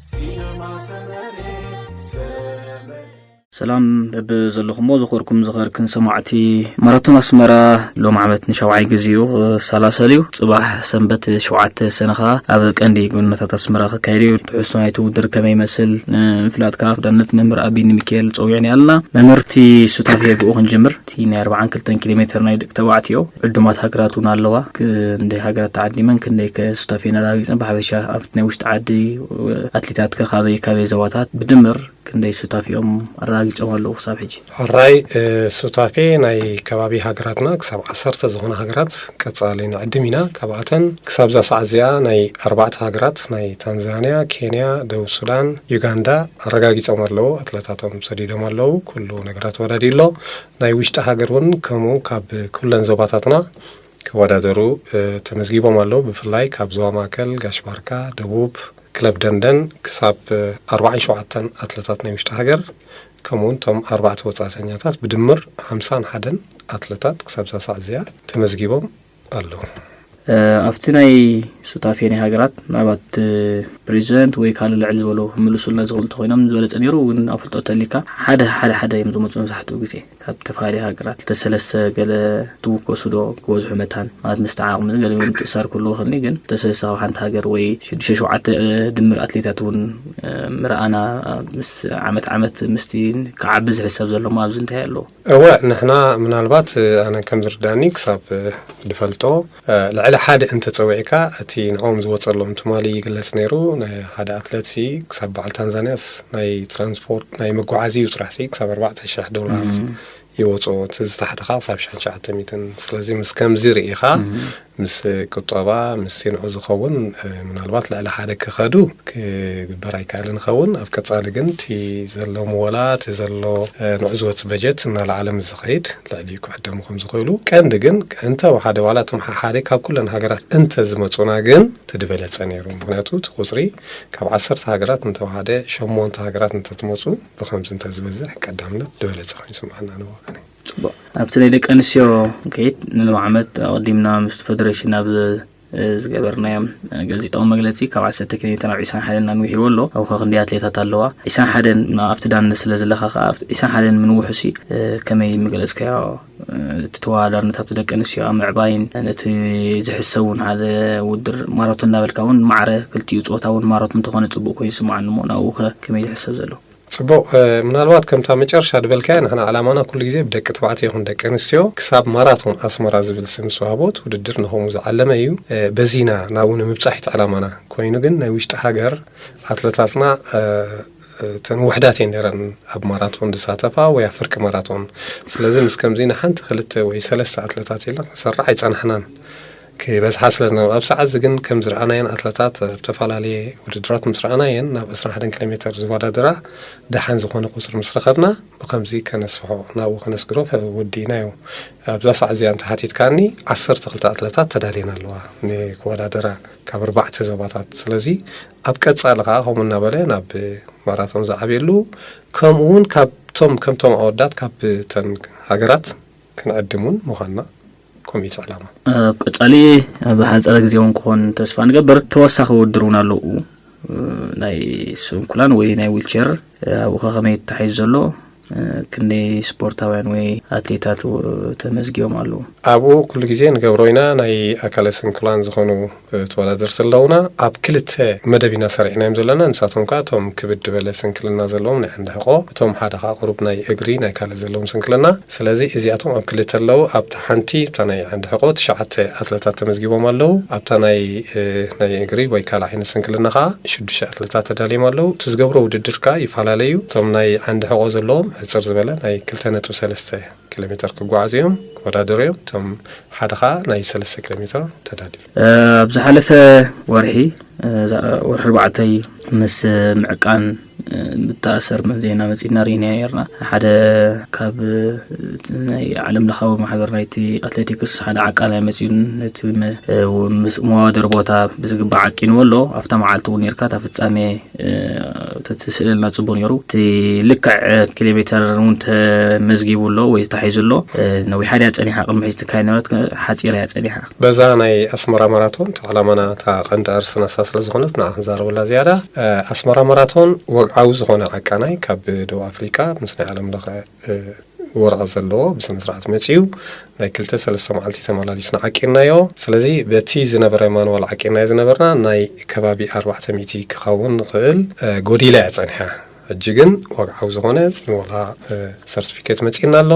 ሲነማ ሰመረ ሰመረ ሰላም በብዘለኹሞ ዝኾርኩም ዝኸርክን ሰማዕቲ። ማራቶን ኣስመራ ሎም ዓመት ንሻውዓይ ግዜኡ ክሳላሰል እዩ። ጽባሕ ሰንበት ሸውዓተ ሰነ ኸኣ ኣብ ቀንዲ ጎደናታት ኣስመራ ክካየድ እዩ። ትሕዝቶ ናይቲ ውድድር ከመይ ይመስል ንምፍላጥ ከኣ ክዳነት መምህር ኣቢን ሚካኤል ጸዊዕና ኣለና። መምህርቲ ሱታፌ ብኡ ክንጅምር። እቲ ናይ ኣርባዓን ክልተን ኪሎ ሜትር ናይ ደቂ ተባዕትዮ ዕዱማት ሃገራት እውን ኣለዋ። ክንደይ ሃገራት ተዓዲመን ክንደይ ከ ሱታፌ ነራጊጸን ብሓፈሻ ኣብቲ ናይ ውሽጢ ዓዲ ኣትሌታት ከ ካበይ ካበይ ዞባታት ብድምር ክንደይ ሱታፌኦም ኣረጋጊጾም ኣለዉ ክሳብ ሕጂ? ሕራይ ሱታፌ ናይ ከባቢ ሃገራትና ክሳብ ዓሰርተ ዝኾነ ሃገራት ቀጻሊ ንዕድም ኢና። ካብኣተን ክሳብ እዛ ሰዓት እዚኣ ናይ ኣርባዕተ ሃገራት ናይ ታንዛንያ፣ ኬንያ፣ ደቡብ ሱዳን፣ ዩጋንዳ ኣረጋጊጾም ኣለዉ። ኣትለታቶም ሰዲዶም ኣለዉ። ኩሉ ነገራት ወዳዲ ኣሎ። ናይ ውሽጢ ሃገር እውን ከምኡ ካብ ኩለን ዞባታትና ክወዳደሩ ተመዝጊቦም ኣለዉ። ብፍላይ ካብ ዞባ ማእከል፣ ጋሽ ባርካ፣ ደቡብ፣ ክለብ ደንደን ክሳብ ኣርባዓን ሸውዓተን ኣትለታት ናይ ውሽጢ ሃገር፣ ከምኡውን እቶም ኣርባዕተ ወጻእተኛታት ብድምር ሓምሳን ሓደን ኣትለታት ክሳብ እዛ ሰዓት እዚኣ ተመዝጊቦም ኣለዉ። ኣብቲ ናይ ሱታፌ ናይ ሃገራት ምናልባት ፕሬዚደንት ወይ ካልእ ልዕል ዝበሉ ምልሱልና ዝኽእሉ እንተኾይኖም ዝበለጸ ነይሩ። እውን ኣብ ፍልጦ ተሊካ ሓደ ሓደ ሓደ እዮም ዝመፁ መብዛሕትኡ ግዜ ካብ ተፈላለየ ሃገራት ክልተ ሰለስተ ገለ ትውከሱ ዶ ክበዝሑ መታን ማለት ምስቲ ዓቕሚ ገለ ምትእሳር ክህልዎ ይኽእል ግን ክልተ ሰለስተ ካብ ሓንቲ ሃገር ወይ ሽዱሽተ ሸውዓተ ድምር ኣትሌታት እውን ምርኣና ምስ ዓመት ዓመት ምስቲ ክዓቢ ዝሕሰብ ዘሎ ኣብዚ እንታይ ኣለዎ? እወ ንሕና ምናልባት ኣነ ከም ዝርዳኒ ክሳብ ድፈልጦ ልዕሊ ሓደ እንተጸዊዕካ እቲ ንዕኦም ዝወጸሎም ትማሊ ይግለጽ ነይሩ። ናይ ሓደ ኣትለት ሲ ክሳብ በዓል ታንዛንያስ ናይ ትራንስፖርት ናይ መጓዓዚ እዩ ጥራሕ ሲ ክሳብ ኣርባዕተ ሽሕ ዶላር ይወጾ። እቲ ዝታሕትኻ ክሳብ ሽሕን ትሽዓተ ሚእትን። ስለዚ ምስ ከምዚ ርኢኻ ምስ ቁጠባ ምስ ንዑ ዝኸውን ምናልባት ልዕሊ ሓደ ክኸዱ ክግበር ኣይከኣልን ይኸውን። ኣብ ቀጻሊ ግን እቲ ዘሎ ምወላ እቲ ዘሎ ንዑ ዝወጽእ በጀት እናለዓለ ምስ ዝኸይድ ልዕሊኡ ክዕደሙ ከም ዝኽእሉ ቀንዲ ግን እንተ ወሓደ ዋላ እቶም ሓሓደ ካብ ኩለን ሃገራት እንተ ዝመጹና ግን እቲ ዝበለጸ ነይሩ። ምክንያቱ እቲ ቁጽሪ ካብ ዓሰርተ ሃገራት እንተ ወሓደ ሸሞንተ ሃገራት እንተ ትመጹ ብኸምዚ እንተ ዝበዝሕ ቀዳምነት ዝበለጸ ኮይኑ ይስምዓና ንወገነይ። ጽቡቕ። ኣብቲ ናይ ደቂ ኣንስትዮ ከይድ ንሎም ዓመት ኣቐዲምና ምስ ፈደሬሽን ናብ ዝገበርናዮም ገዚጣዊ መግለጺ ካብ ዓሰርተ ኪሎ ሜትር ናብ ዒስራን ሓደን ኣንዊሕዎ ኣሎ። ኣብኡ ኸ ክንደይ ኣትሌታት ኣለዋ? ዒስራን ሓደን ኣብቲ ዳን ስለ ዘለኻ ኸኣ ኣብቲ ዒስራን ሓደን ምንውሑሲ ከመይ ምገለጽካዮ? እቲ ተወዳዳርነት ኣብቲ ደቂ ኣንስትዮ ኣብ ምዕባይን ነቲ ዝሕሰብ እውን ሓደ ውድድር ማራቶን እናበልካ እውን ማዕረ ክልቲኡ ጾታ እውን ማራቶን እንተኾነ ጽቡቕ ኮይኑ ይስምዓኒ እሞ ናብኡ ኸ ከመይ ዝሕሰብ ዘሎ? ጽቡቕ። ምናልባት ከምታ መጨረሻ ዝበልካያ ንሕና ዕላማና ኩሉ ግዜ ብደቂ ተባዕትዮ ይኹን ደቂ ኣንስትዮ ክሳብ ማራቶን ኣስመራ ዝብል ስም ዝተዋህቦ እቲ ውድድር ንኸምኡ ዝዓለመ እዩ። በዚና ናብኡ ንምብጻሕ እቲ ዕላማና ኮይኑ ግን ናይ ውሽጢ ሃገር ኣትለታትና እተን ውሕዳት እየን ነይረን ኣብ ማራቶን ዝሳተፋ ወይ ኣብ ፍርቂ ማራቶን። ስለዚ ምስ ከምዚ ንሓንቲ ክልተ ወይ ሰለስተ ኣትለታት ኢልና ክንሰርሕ ኣይጸናሕናን። ክበዝሓ ስለ ዝነበረ ኣብ ሰዓት እዚ ግን ከም ዝረኣናየን ኣትለታት ኣብ ዝተፈላለየ ውድድራት ምስ ረኣናየን ናብ ዕስራን ሓደን ኪሎ ሜትር ዝወዳደራ ደሓን ዝኾነ ቁፅሪ ምስ ረኸብና ብኸምዚ ከነስፍሖ ናብኡ ከነስግሮ ወዲእናዮ። ኣብዛ ሰዓት እዚኣ እንተሓቲትካኒ ዓሰርተ ክልተ ኣትለታት ተዳልየን ኣለዋ ንክወዳደራ ካብ ኣርባዕተ ዞባታት። ስለዚ ኣብ ቀፃሊ ከዓ ከምኡ እናበለ ናብ ማራቶን ዝዓብየሉ ከምኡ እውን ካብቶም ከምቶም ኣወዳት ካብ ተን ሃገራት ክንዕድም እውን ምዃንና ኮሚቴ ዕላማ። ኣብ ቀጻሊ ኣብ ሓጸረ ግዜ እውን ክኾን ተስፋ ንገብር። ተወሳኺ ውድድር እውን ኣለዉ። ናይ ስንኩላን ወይ ናይ ዊልቸር ኣብኡ ከ ከመይ ተታሒዙ ዘሎ? ክንደይ ስፖርታውያን ወይ ኣትሌታት ተመዝጊቦም ኣለዉ? ኣብኡ ኩሉ ግዜ ንገብሮ ኢና። ናይ ኣካለ ስንኩላን ዝኾኑ ተወዳደርቲ ኣለዉና። ኣብ ክልተ መደብ ኢና ሰሪዕናዮም ዘለና። ንሳቶም ከኣ እቶም ክብድ ዝበለ ስንክልና ዘለዎም ናይ ዓንዲ ሕቆ፣ እቶም ሓደ ከኣ ቁሩብ ናይ እግሪ ናይ ካልእ ዘለዎም ስንክልና። ስለዚ እዚኣቶም ኣብ ክልተ ኣለዉ። ኣብታ ሓንቲ እታ ናይ ዓንዲ ሕቆ ትሽዓተ ኣትለታት ተመዝጊቦም ኣለዉ። ኣብታ ናይ ናይ እግሪ ወይ ካልእ ዓይነት ስንክልና ከኣ ሽዱሽተ ኣትለታት ተዳልዮም ኣለዉ። እቲ ዝገብሮ ውድድር ከኣ ይፈላለ እዩ። እቶም ናይ ዓንዲ ሕቆ ዘለዎም ሕጽር ዝበለ ናይ ክልተ ነጥቢ ሰለስተ ኪሎ ሜትር ክጓዓዙ እዮም፣ ክወዳደሩ እዮም። እቶም ሓደ ኸኣ ናይ ሰለስተ ኪሎ ሜትር ተዳልዩ። ኣብ ዝሓለፈ ወርሒ ወርሒ ኣርባዕተይ ምስ ምዕቃን ምተኣሰር ዜና መጺና ርኢና ነርና። ሓደ ካብ ናይ ዓለም ለኻዊ ማሕበር ናይቲ ኣትሌቲክስ ሓደ ዓቃናይ መጺኡ ነቲ መዋደር ቦታ ብዝግባእ ዓቂንዎ ኣሎ። ኣብታ መዓልቲ እውን ነርካ እታ ፍጻሜ ተትስእለልና ጽቡቅ ነይሩ። እቲ ልክዕ ኪሎ ሜተር እውን ተመዝጊቡ ኣሎ ወይ ተታሒዙ ኣሎ። ነዊሓ ድያ ጸኒሓ ቅድሚ ሕጂ ትካየድ ነበረት፣ ሓጺራ እያ ጸኒሓ። በዛ ናይ ኣስመራ ማራቶን እቲ ዕላማና እታ ቀንዲ ኣርእስትና እሳ ስለ ዝኾነት ንዓ ክንዛረበላ ዝያዳ። ኣስመራ ማራቶን ወግዓዊ ዝኾነ ዓቃናይ ካብ ደቡብ ኣፍሪቃ ምስ ናይ ዓለም ለኸ ወረቐት ዘለዎ ብስነ ስርዓት መጺኡ ናይ ክልተ ሰለስተ መዓልቲ ተመላሊስና ዓቂንናዮ። ስለዚ በቲ ዝነበረ ማንዋል ዓቂንናዮ ዝነበርና ናይ ከባቢ ኣርባዕተ ሚእቲ ክኸውን ንኽእል ጎዲላ እያ ጸኒሓ። ሕጂ ግን ወግዓዊ ዝኾነ ወላ ሰርቲፊኬት መጺእና ኣሎ።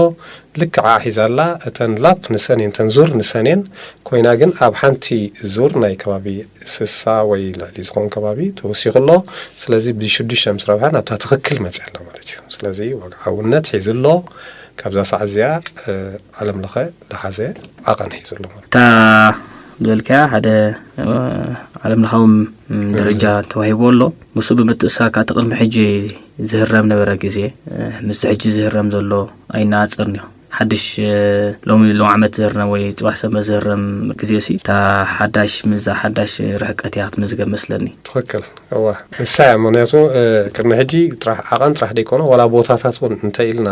ልክዓ ሒዛላ እተን ላፕ ንሰኔን እተን ዙር ንሰኔን ኮይና ግን ኣብ ሓንቲ ዙር ናይ ከባቢ ስሳ ወይ ልዕሊ ዝኾን ከባቢ ተወሲኹ ኣሎ። ስለዚ ብሽዱሽተ ምስ ረብሐ ናብታ ትኽክል መፅያ ኣላ ማለት እዩ። ስለዚ ወግዓውነት ሒዙ ኣሎ። ካብዛ ሰዓት እዚኣ ዓለም ለኸ ዝሓዘ ዓቐን ሒዙ ኣሎ ማለት እዩ። እታ ዝበልካያ ሓደ ዓለም ለኻዊ ደረጃ ተዋሂቡ ኣሎ። ምስኡ ብምትእሳር ከዓ እቲ ቅድሚ ሕጂ ዝህረም ነበረ ግዜ ምስዚ ሕጂ ዝህረም ዘሎ ኣይነፃፀርን እዩ። ሓድሽ ሎሚ ሎም ዓመት ዝህረም ወይ ፅባሕ ሰንበት ዝህረም ግዜ ሲ እታ ሓዳሽ ምዛ ሓዳሽ ርሕቀት እያ ክትምዝገብ መስለኒ። ትኽክል። እዋ ንሳ እያ። ምክንያቱ ቅድሚ ሕጂ ጥራሕ ዓቐን ጥራሕ ደይኮነ ዋላ ቦታታት እውን እንተ ኢልና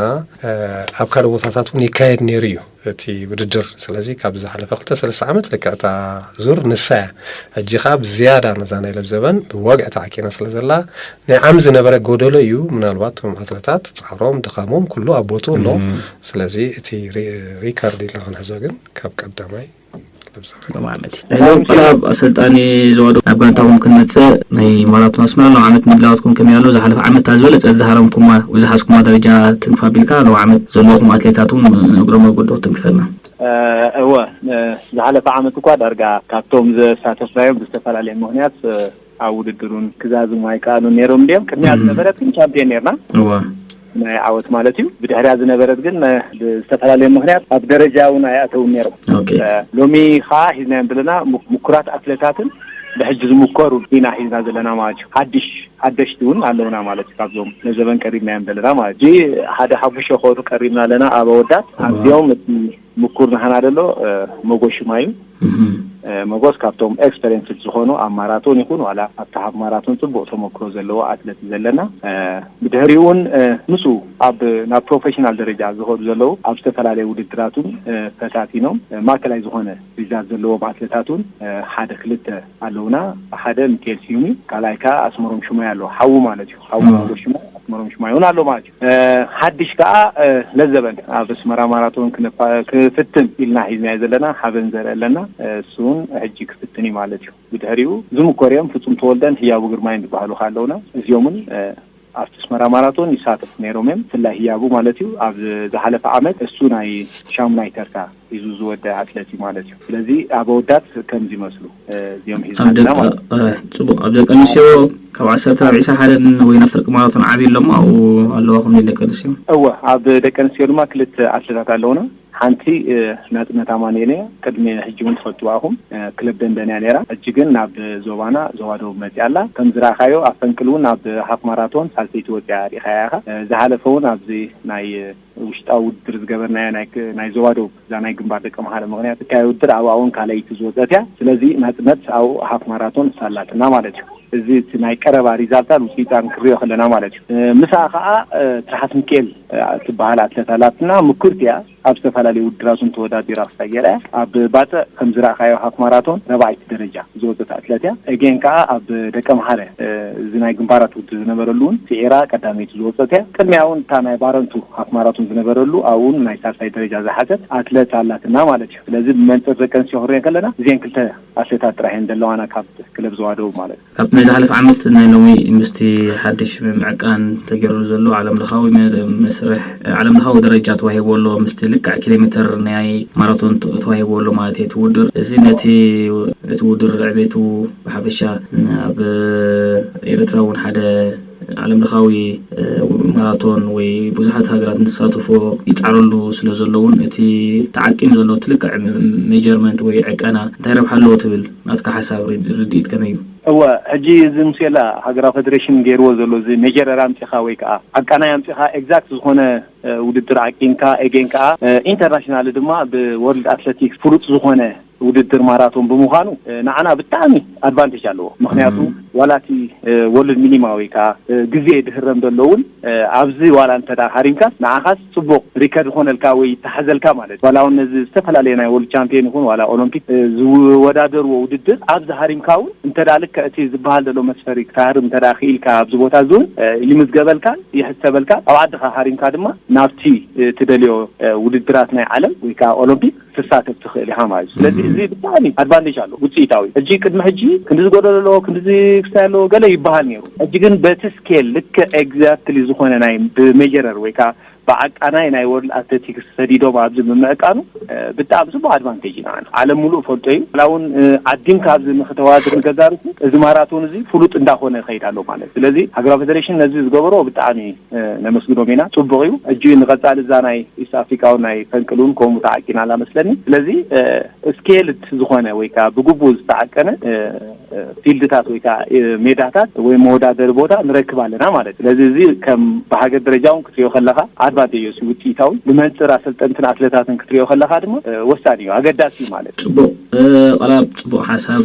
ኣብ ካልእ ቦታታት እውን ይካየድ ነይሩ እዩ እቲ ውድድር። ስለዚ ካብ ዝሓለፈ ክልተ ሰለስተ ዓመት ልክዕ እታ ዙር ንሳ እያ። ሕጂ ከዓ ብዝያዳ ነዛ ናይ ለብዘበን ብወግዒ ተዓቂና ስለ ዘላ ናይ ዓም ዝነበረ ጎደሎ እዩ። ምናልባት እቶም ኣትለታት ፃዕሮም ድኻሞም ኩሉ ኣብ ቦትኡ ኣሎ። ስለዚ እቲ ሪካርድ ኢልና ክንሕዞ ግን ካብ ቀዳማይ ለብዘበን። ሎም ዓመት ሎም ቀረብ ኣሰልጣኒ ዘዋዶ ናብ ጋንታኹም ክንመፅእ ናይ ማራቶን ኣስመራ ሎም ዓመት ምድላዋትኩም ከመይ ኣሎ? ዝሓለፈ ዓመት እታ ዝበለፀ ዝሃረምኩማ ወይ ዝሓዝኩማ ደረጃ ትንክፍ ኣቢልካ ሎም ዓመት ዘለኹም ኣትሌታት እውን እግሮም ኣጎዶ ትንክፈልና። እወ ዝሓለፈ ዓመት እኳ ዳርጋ ካብቶም ዘሳተፍናዮም ብዝተፈላለየ ምክንያት ኣብ ውድድሩን ክዛዝሙ ኣይከኣሉን ነይሮም። እንዲኦም ቅድሚያ ዝነበረት ግን ቻምፒዮን ነርና እዋ ናይ ዓወት ማለት እዩ። ብድሕሪያ ዝነበረት ግን ብዝተፈላለየ ምክንያት ኣብ ደረጃ እውን ኣይኣተውን ነይሮም። ኦኬ። ሎሚ ከዓ ሒዝናዮም ዘለና ምኩራት ኣትሌታትን ብሕጂ ዝምከሩ ኢና ሒዝና ዘለና ማለት እዩ። ሓድሽ ሓደሽቲ እውን ኣለውና ማለት እዩ። ካብዞም ነዘበን ቀሪብናዮም ዘለና ማለት እዩ። ሓደ ሓሙሽተ ከዱ ቀሪብና ኣለና ኣብ ኣወዳት። ኣብዚኦም እቲ ምኩር ናህና ደሎ መጎስ ሽማ እዩ። መጎስ ካብቶም ኤክስፐሪንስድ ዝኾኑ ኣብ ማራቶን ይኹን ዋላ ኣብቲ ሃፍ ማራቶን ፅቡቅ ተመክሮ ዘለዎ ኣትለት እዩ ዘለና። ብድሕሪኡ እውን ምስ ኣብ ናብ ፕሮፌሽናል ደረጃ ዝኸዱ ዘለዉ ኣብ ዝተፈላለዩ ውድድራት እውን ፈታቲኖም ማእከላይ ዝኾነ ሪዛልት ዘለዎም ኣትለታት እውን ሓደ ክልተ ኣለውና። ሓደ ሚካኤል ስዩም እዩ። ካልኣይ ከዓ ኣስመሮም ሽማይ ኣለዎ ሓዉ ማለት እዩ። ሓዉ መጎስ ሽማይ ኣስመሮም ሽማይ እውን ኣሎ ማለት እዩ። ሓድሽ ከዓ ለዘበን ኣብ ኣስመራ ማራቶን ክፍትን ኢልና ሒዝናዮ ዘለና ሓበን ዘርኢ ኣለና። እሱ እውን ሕጂ ክፍትን እዩ ማለት እዩ። ብድሕሪኡ ዝምኮር እዮም ፍፁም ተወልደን ህያቡ ግርማይን ዝበሃሉ ከዓ ኣለውና። እዚኦምን ኣብቲ ኣስመራ ማራቶን ይሳተፉ ነይሮም እዮም። ብፍላይ ህያቡ ማለት እዩ ኣብ ዝሓለፈ ዓመት እሱ ናይ ሻሙናይ ተርታ ሒዙ ዝወደ ኣትለት እዩ ማለት እዩ። ስለዚ ኣብ ኣወዳት ከምዚ ይመስሉ እዚኦም ሒዝና ኣለና ማለት እዩ። ፅቡቅ ኣብ ደቂ ኣንስትዮ ካብ ዓሰርተ ናብ ዕስራ ሓደን ወይ ናብ ፍርቂ ማራቶን ዓብዩ ኣለሞ ኣብኡ ኣለዋ ከም ደቂ ኣንስትዮ። እወ ኣብ ደቂ ኣንስትዮ ድማ ክልተ ኣትለታት ኣለውና። ሓንቲ ናጽነት ኣማኑኤል እያ። ቅድሚ ሕጂ እውን ትፈልጥዋ ኢኹም። ክለብ ደንደን እያ ነይራ። ሕጂ ግን ናብ ዞባና ዞባ ደቡብ መጺኣ ኣላ። ከም ዝረኣኻዮ ኣብ ፈንቅል እውን ኣብ ሃፍ ማራቶን ሳልሰይቲ ወጺኣ ርኢኻያ ኢኻ። ዝሓለፈ እውን ኣብዚ ናይ ውሽጣዊ ውድድር ዝገበርናዮ ናይ ክ- ናይ ዞባ ደቡብ እዛ ናይ ግንባር ደቂ ኣምሓረ ምኽንያት እካየ ውድድር ኣብኣ እውን ካልኣይቲ ዝወጸት እያ። ስለዚ ናጽነት ኣብኡ ሃፍ ማራቶን ሳላትና ማለት እዩ። እዚ እቲ ናይ ቀረባ ሪዛልታን ውፅኢታን ክሪኦ ከለና ማለት እዩ። ምስኣ ከዓ ትርሓስ ሚካኤል ትበሃል ኣትለት ኣላትና ምኩርቲ እያ። ኣብ ዝተፈላለዩ ውድድራት እውን ተወዳዲራ ክሳብ ገለ እያ። ኣብ ባፅዕ ከም ዝረእካዮ ሃፍ ማራቶን ረባዒቲ ደረጃ ዝወፀት ኣትለት እያ። እጌን ከዓ ኣብ ደቀ መሓረ እዚ ናይ ግንባራት ውድድር ዝነበረሉ እውን ስዒራ ቀዳመይቲ ዝወፀት እያ። ቅድሚያ እውን እታ ናይ ባረንቱ ሃፍ ማራቶን ዝነበረሉ ኣብኡ እውን ናይ ሳልሳይ ደረጃ ዝሓዘት ኣትለት ኣላትና ማለት እዩ። ስለዚ ብመንፅር ደቂ ኣንስትዮ ክንሪኦ ከለና እዚአን ክልተ ኣትሌታት ጥራሕ እየን ዘለዋና ካብ ክለብ ዞባ ደቡብ ማለት እዩ። ካብቲ ናይ ዝሓለፈ ዓመት ናይ ሎሚ ምስቲ ሓድሽ ምዕቃን ተገይሩሉ ዘሎ ዓለም ለኻዊ መስርሕ ዓለም ለኻዊ ደረጃ ተዋሂብዎ ኣሎ። ምስቲ ልክዕ ኪሎ ሜትር ናይ ማራቶን ተዋሂብዎ ኣሎ ማለት እዩ እቲ ውድድር። እዚ ነቲ እቲ ውድድር ዕቤቱ ብሓፈሻ ኣብ ኤርትራ እውን ሓደ ዓለም ለኻዊ ማራቶን ወይ ብዙሓት ሃገራት ንዝሳተፎ ይፃረሉ ስለ ዘለውን እቲ ተዓቂኑ ዘሎ እቲ ልክዕ ሜጀርመንት ወይ ዕቀና እንታይ ረብሓ ኣለዎ ትብል? ናትካ ሓሳብ ርድኢት ከመይ እዩ? እወ፣ ሕጂ እዚ ሙሴላ ሃገራዊ ፌደሬሽን ገይርዎ ዘሎ፣ እዚ ሜጀረር ኣምፂኻ ወይ ከዓ ዓቃናይ ኣምፂኻ፣ ኤግዛክት ዝኾነ ውድድር ዓቂንካ፣ ኤጌን ከዓ ኢንተርናሽናል ድማ ብወርልድ ኣትለቲክስ ፍሉጥ ዝኾነ ውድድር ማራቶን ብምዃኑ፣ ንዓና ብጣዕሚ ኣድቫንቴጅ ኣለዎ። ምክንያቱ ዋላቲ ወርልድ ሚኒማ ወይ ከዓ ግዜ ድህረም ዘሎ እውን፣ ኣብዚ ዋላ እንተ ሃሪምካ፣ ንዓኻስ ፅቡቕ ሪከርድ ዝኾነልካ ወይ ይተሓዘልካ ማለት። ዋላ እውን ነዚ ዝተፈላለየ ናይ ወርልድ ቻምፒዮን ይኹን ዋላ ኦሎምፒክ ዝወዳደርዎ ውድድር ኣብዚ ሃሪምካ እውን እንተ ልክዕ እቲ ዝበሃል ዘሎ መስፈሪ ክትሃርም እንተ ክኢልካ፣ ኣብዚ ቦታ እዚ እውን ይምዝገበልካን ይሕሰበልካን። ኣብ ዓድኻ ሃሪምካ ድማ ናብቲ ትደልዮ ውድድራት ናይ ዓለም ወይ ከዓ ኦሎምፒክ ትሳተፍ ትኽእል ኢኻ ማለት እዩ። ስለዚ እዚ ብጣዕሚ ኣድቫንቴጅ ኣሎ፣ ውፅኢታዊ። ሕጂ ቅድሚ ሕጂ ክንዲ ዝጎደሎ ኣለዎ፣ ክንዲ ክስታይ ኣለዎ ገለ ይበሃል ነይሩ። ሕጂ ግን በቲ ስኬል ልክዕ ኤግዛክትሊ ዝኾነ ናይ ብሜጀረር ወይ ከዓ ብዓቃናይ ናይ ወርልድ ኣትሌቲክስ ሰዲዶም ኣብዚ ብምዕቃኑ ብጣዕሚ ፅቡቅ ኣድቫንቴጅ ኢና። ዓለም ሙሉእ ፈልጦ እዩ። ላ እውን ዓዲም ካብዚ ንክተዋድር ንገዛርኩ እዚ ማራቶን እዚ ፍሉጥ እንዳኾነ ይኸይድ ኣሎ ማለት። ስለዚ ሃገራዊ ፌደሬሽን ነዚ ዝገበሮ ብጣዕሚ ነመስግኖም ኢና። ፅቡቅ እዩ። እጂ ንቐፃሊ እዛ ናይ ኢስት ኣፍሪካውን ናይ ፈንቅሉን ከምኡ ተዓቂና ኣላ መስለኒ። ስለዚ ስኬልድ ዝኾነ ወይ ከዓ ብግቡእ ዝተዓቀነ ፊልድታት ወይ ከዓ ሜዳታት ወይ መወዳደሪ ቦታ ንረክብ ኣለና ማለት። ስለዚ እዚ ከም ብሃገር ደረጃ እውን ክትሪኦ ከለካ ኣድቫንቴጅ እዩ፣ ውፅኢታዊ። ብመንፅር ኣሰልጠንትን ኣትለታትን ክትሪኦ ከለካ ድማ ወሳኒ እዩ፣ ኣገዳሲ እዩ ማለት። ፅቡቅ፣ ቃላብ ፅቡቅ ሓሳብ፣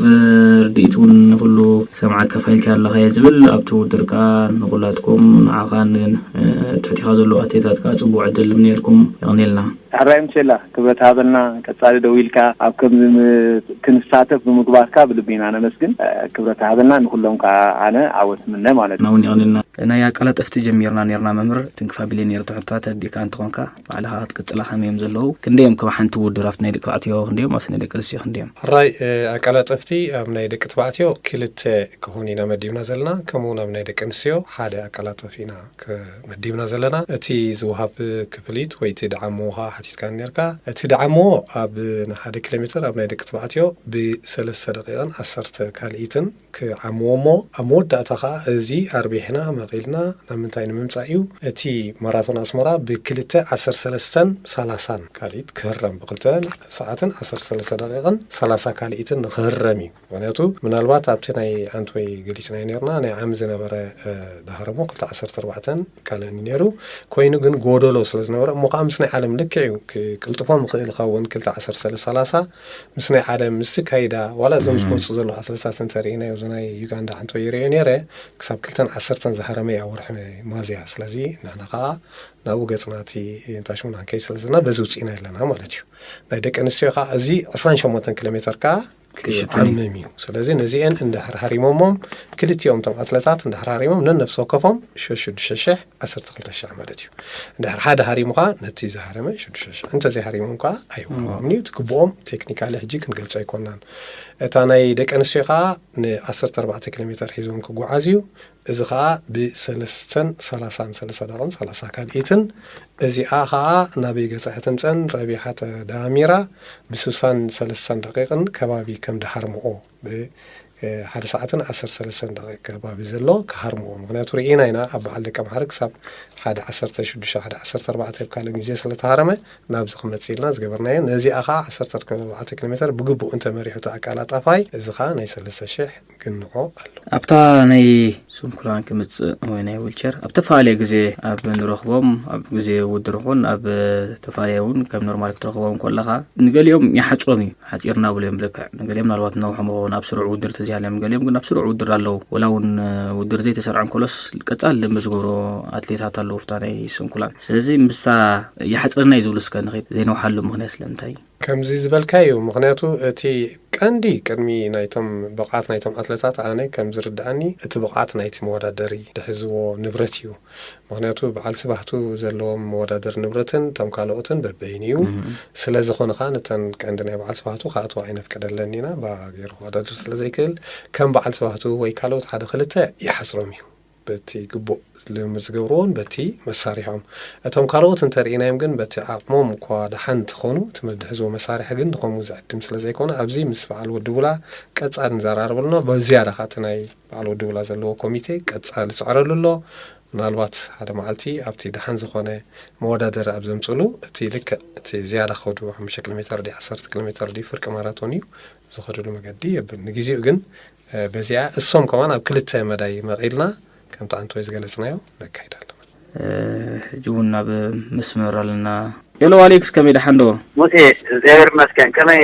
ርድኢት እውን ንኩሉ ሰምዓ ከፋይልካ ኣለካ እየ ዝብል። ኣብቲ ውድድር ከዓ ንኩላትኩም ንዓኻን ትሕቲኻ ዘለዉ ኣትሌታት ከዓ ፅቡቅ ዕድል ንምንየልኩም። የቕንየልና። ሕራይ ምሴላ ክብረት ሃበልና። ቀጻሊ ደው ኢልካ ኣብ ከምዚ ም-፣ ክንሳተፍ ብምግባርካ ብልቢ ኢና ነመስግን። ክብረት ሃበልና። ንኩሎም ከዓ ኣነ ዓወት ምነ ማለት እዩ። እውን የቕንልና። ናይ ኣቀላጠፍቲ ጀሚርና ኔርና መምህር፣ ትንክፋ ቢልዮኔር ትሕቶታት ተረዲእካ እንተኾንካ ባዕልኻ ክትቅጽላ ከመይ እዮም ዘለዉ? ክንደይ እዮም ከም ሓንቲ ውድድር ኣብቲ ናይ ደቂ ተባዕትዮ ክንደይ እዮም ኣብቲ ናይ ደቂ ኣንስትዮ ክንደይ እዮም? ሕራይ ኣቀላጠፍቲ ኣብ ናይ ደቂ ተባዕትዮ ክልተ ክኾኑ ኢና መዲብና ዘለና፣ ከምኡ እውን ኣብ ናይ ደቂ ኣንስትዮ ሓደ ኣቀላጠፍ ኢና መዲብና ዘለና። እቲ ዝወሃብ ክፍሊት ወይ እቲ ደዓሞ ኸዓ ሓቲትካ ኔርካ። እቲ ደዓሞ ኣብ ንሓደ ኪሎ ሜትር ኣብ ናይ ደቂ ተባዕትዮ ብሰለስተ ደቂቕን ዓሰርተ ካልኢትን ክዓምዎ እሞ፣ ኣብ መወዳእታ ኸዓ እዚ ኣርቢሕና መቒልና ናብ ምንታይ ንምምጻእ እዩ? እቲ ማራቶን ኣስመራ ብክልተ ዓሰርተ ሰለስተን ሰላሳን ካልኢት ክህረም፣ ብክልተ ሰዓትን ዓሰርተ ሰለስተ ደቂቕን ሰላሳ ካልኢትን ንክህረም እዩ። ምክንያቱ ምናልባት ኣብቲ ናይ ኣንትወይ ገሊጽናዮ ነርና፣ ናይ ዓሚ ዝነበረ፣ እ፣ ዳህረሞ ክልተ ዓሰርተ ኣርባዕተን ካልእን እዩ ነይሩ። ኮይኑ ግን ጎደሎ ስለ ዝነበረ፣ እሞ ከዓ ምስ ናይ ዓለም ልክዕ እዩ፣ ክ-፣ ክቅልጥፎም ይኽእል ይኸውን፣ ክልተ ዓሰርተ ሰለስተ ሰላሳ ምስ ናይ ዓለም፣ ምስ ካይዳ፣ ዋላ እዞም ዝመፁ ዘለዉ ኣትለታት እንተርኢናዮ፣ እዚ ናይ ዩጋንዳ ኣንትወይ ይርእዮ ነይረ፣ ክሳብ ክልተን ዓሰርተን ዝሃረመ እዩ ኣብ ወርሒ ሚያዝያ። ስለዚ ንሕና ከዓ ናብኡ ገፅና እቲ እንታይ ሽሙ ንክንከይድ ስለ ዘለና፣ በዚ ውፅኢና ኣለና ማለት እዩ። ናይ ደቂ ኣንስትዮ ከዓ እዚ ዕስራን ሸሞንተን ኪሎ ሜትር ከዓ ክሽፍን እዩ። ክዓምም እዩ። ስለዚ ነዚአን እንድሕር ሃሪሞሞም፣ ክልቲኦም እቶም ኣትለታት እንድሕር ሃሪሞም፣ ነነፍሲ ወከፎም ሸ-፣ ሽዱሽተ ሽሕ፣ ዓሰርተ ክልተ ሽሕ ማለት እዩ። እንድሕር ሓደ ሃሪሙ ከዓ ነቲ ዝሃረመ ሽዱሽተ ሽሕ፣ እንተዘይሃሪሞም ከዓ ኣይወሃቦምን እዩ። እቲ ግቡኦም ቴክኒካሊ ሕጂ ክንገልጾ ኣይኮናን። እታ ናይ ደቂ ኣንስትዮ ከዓ ንዓሰርተ ኣርባዕተ ኪሎ ሜትር ሒዞም ክጓዓዝ እዩ። እዚ ኸዓ ብሰለስተን ሰላሳን፣ ሰለስተ ደቂቕን ሰላሳ ካልኢትን፣ እዚኣ ኸዓ ናበይ ገጻ እያ ትምጸን? ረቢሓ ተዳሚራ ብስሳን ሰለስተን ደቂቕን ከባቢ ከም ድሃርምኦ፣ ብ-፣ እ፣ ሓደ ሰዓትን ዓሰርተ ሰለስተን ደቂቕ ከባቢ ዘሎ ክሃርምኦ። ምኽንያቱ ርኢና ኢና፣ ኣብ በዓል ደቂ ኣምሓረ ክሳብ ሓደ ዓሰርተ ሽዱሽተ፣ ሓደ ዓሰርተ ኣርባዕተ ኣብ ካልእ ግዜ ስለ ተሃረመ፣ ናብዚ ክመጽእ ኢልና ዝገበርናዮ። ነዚኣ ኸዓ ዓሰርተ ኣርባዕተ ኪሎ ሜትር ብግቡእ እንተመሪሑ እቲ ኣቃላጣፋይ፣ እዚ ኸዓ ናይ ሰለስተ ሽሕ ግንዖ ኣሎ። ኣብታ ናይ ስንኩላን ክምጽእ ወይ ናይ ዊልቸር ኣብ ተፈላለየ ግዜ ኣብ ንረኽቦም፣ ኣብ ግዜ ውድድር ይኹን ኣብ ተፈላለየ እውን ከም ኖርማል ክትረኽቦም ከለኻ፣ ንገሊኦም ይሓጽሮም እዩ፣ ሓጺርና ብሎ እዮም ብልክዕ። ንገሊኦም ምናልባት ነውሖም ይኸውን ኣብ ስሩዕ ውድድር ተዝሃልዮም፣ ገሊኦም ግን ኣብ ስሩዕ ውድድር ኣለዉ። ወላ እውን ውድድር ዘይተሰርዐ እንከሎስ ቀጻሊ ደንበ ዝገብሮ ኣትሌታት ኣለዉ፣ ኣብታ ናይ ስንኩላን። ስለዚ ምስታ ይሓጽረና እዩ ዝብሉ እስከ ንኸይድ ዘይነውሓሉ ምኽንያት ስለምንታይ? ከምዚ ዝበልካዮ፣ ምኽንያቱ እቲ ቀንዲ ቅድሚ ናይቶም ብቕዓት ናይቶም ኣትለታት ኣነ ከም ዝርድኣኒ እቲ ብቕዓት ናይቲ መወዳደሪ ድሕዝዎ ንብረት እዩ። ምኽንያቱ በዓል ስባህቱ ዘለዎም መወዳደሪ ንብረትን እቶም ካልኦትን በበይኑ እዩ። እህ። ስለ ዝኾነ ኸዓ ነተን ቀንዲ ናይ በዓል ስባህቱ ክኣትዋ ኣይነፍቅደለን ኢና። ብኣ ገይሩ ክወዳደር ስለ ዘይክእል ከም በዓል ስባህቱ ወይ ካልኦት ሓደ ክልተ ይሓጽሮም እዩ። በቲ ግቡእ ልምምድ ዝገብርዎን በቲ መሳርሖም። እቶም ካልኦት እንተርኢናዮም ግን በቲ ዓቕሞም እኳ ደሓን እንተኾኑ፣ እቲ መድሕዝዎ መሳርሒ ግን ንኸምኡ ዝዕድም ስለ ዘይኮነ፣ ኣብዚ ምስ በዓል ወዲ ቡላ ቀጻሊ ንዘራረበሉ ኣለና። ብዝያዳ ኸዓ እቲ ናይ በዓል ወዲ ቡላ ዘለዎ ኮሚቴ ቀጻሊ ዝጽዕረሉ ኣሎ። ምናልባት ሓደ መዓልቲ ኣብቲ ደሓን ዝኾነ መወዳደሪ ኣብ ዘምፅሉ፣ እቲ ልክዕ እቲ ዝያዳ ከዱ ሓሙሽተ ኪሎ ሜትር ድዩ፣ ዓሰርተ ኪሎ ሜትር ድዩ፣ ፍርቂ ማራቶን እዩ ዝኸድሉ መገዲ የብል። ንግዜኡ ግን በዚኣ እሶም ከማን ኣብ ክልተ መዳይ መቒልና ከምቲ ኣንቶይ ዝገለጽናዮ ነካይድ ኣለና። ሕጂ እውን ናብ መስመር ኣለና። ሄሎ ኣሌክስ፣ ከመይ ደሓን ዶ? ሙሴ፣ እግዚኣብሔር ይመስገን። ከመይ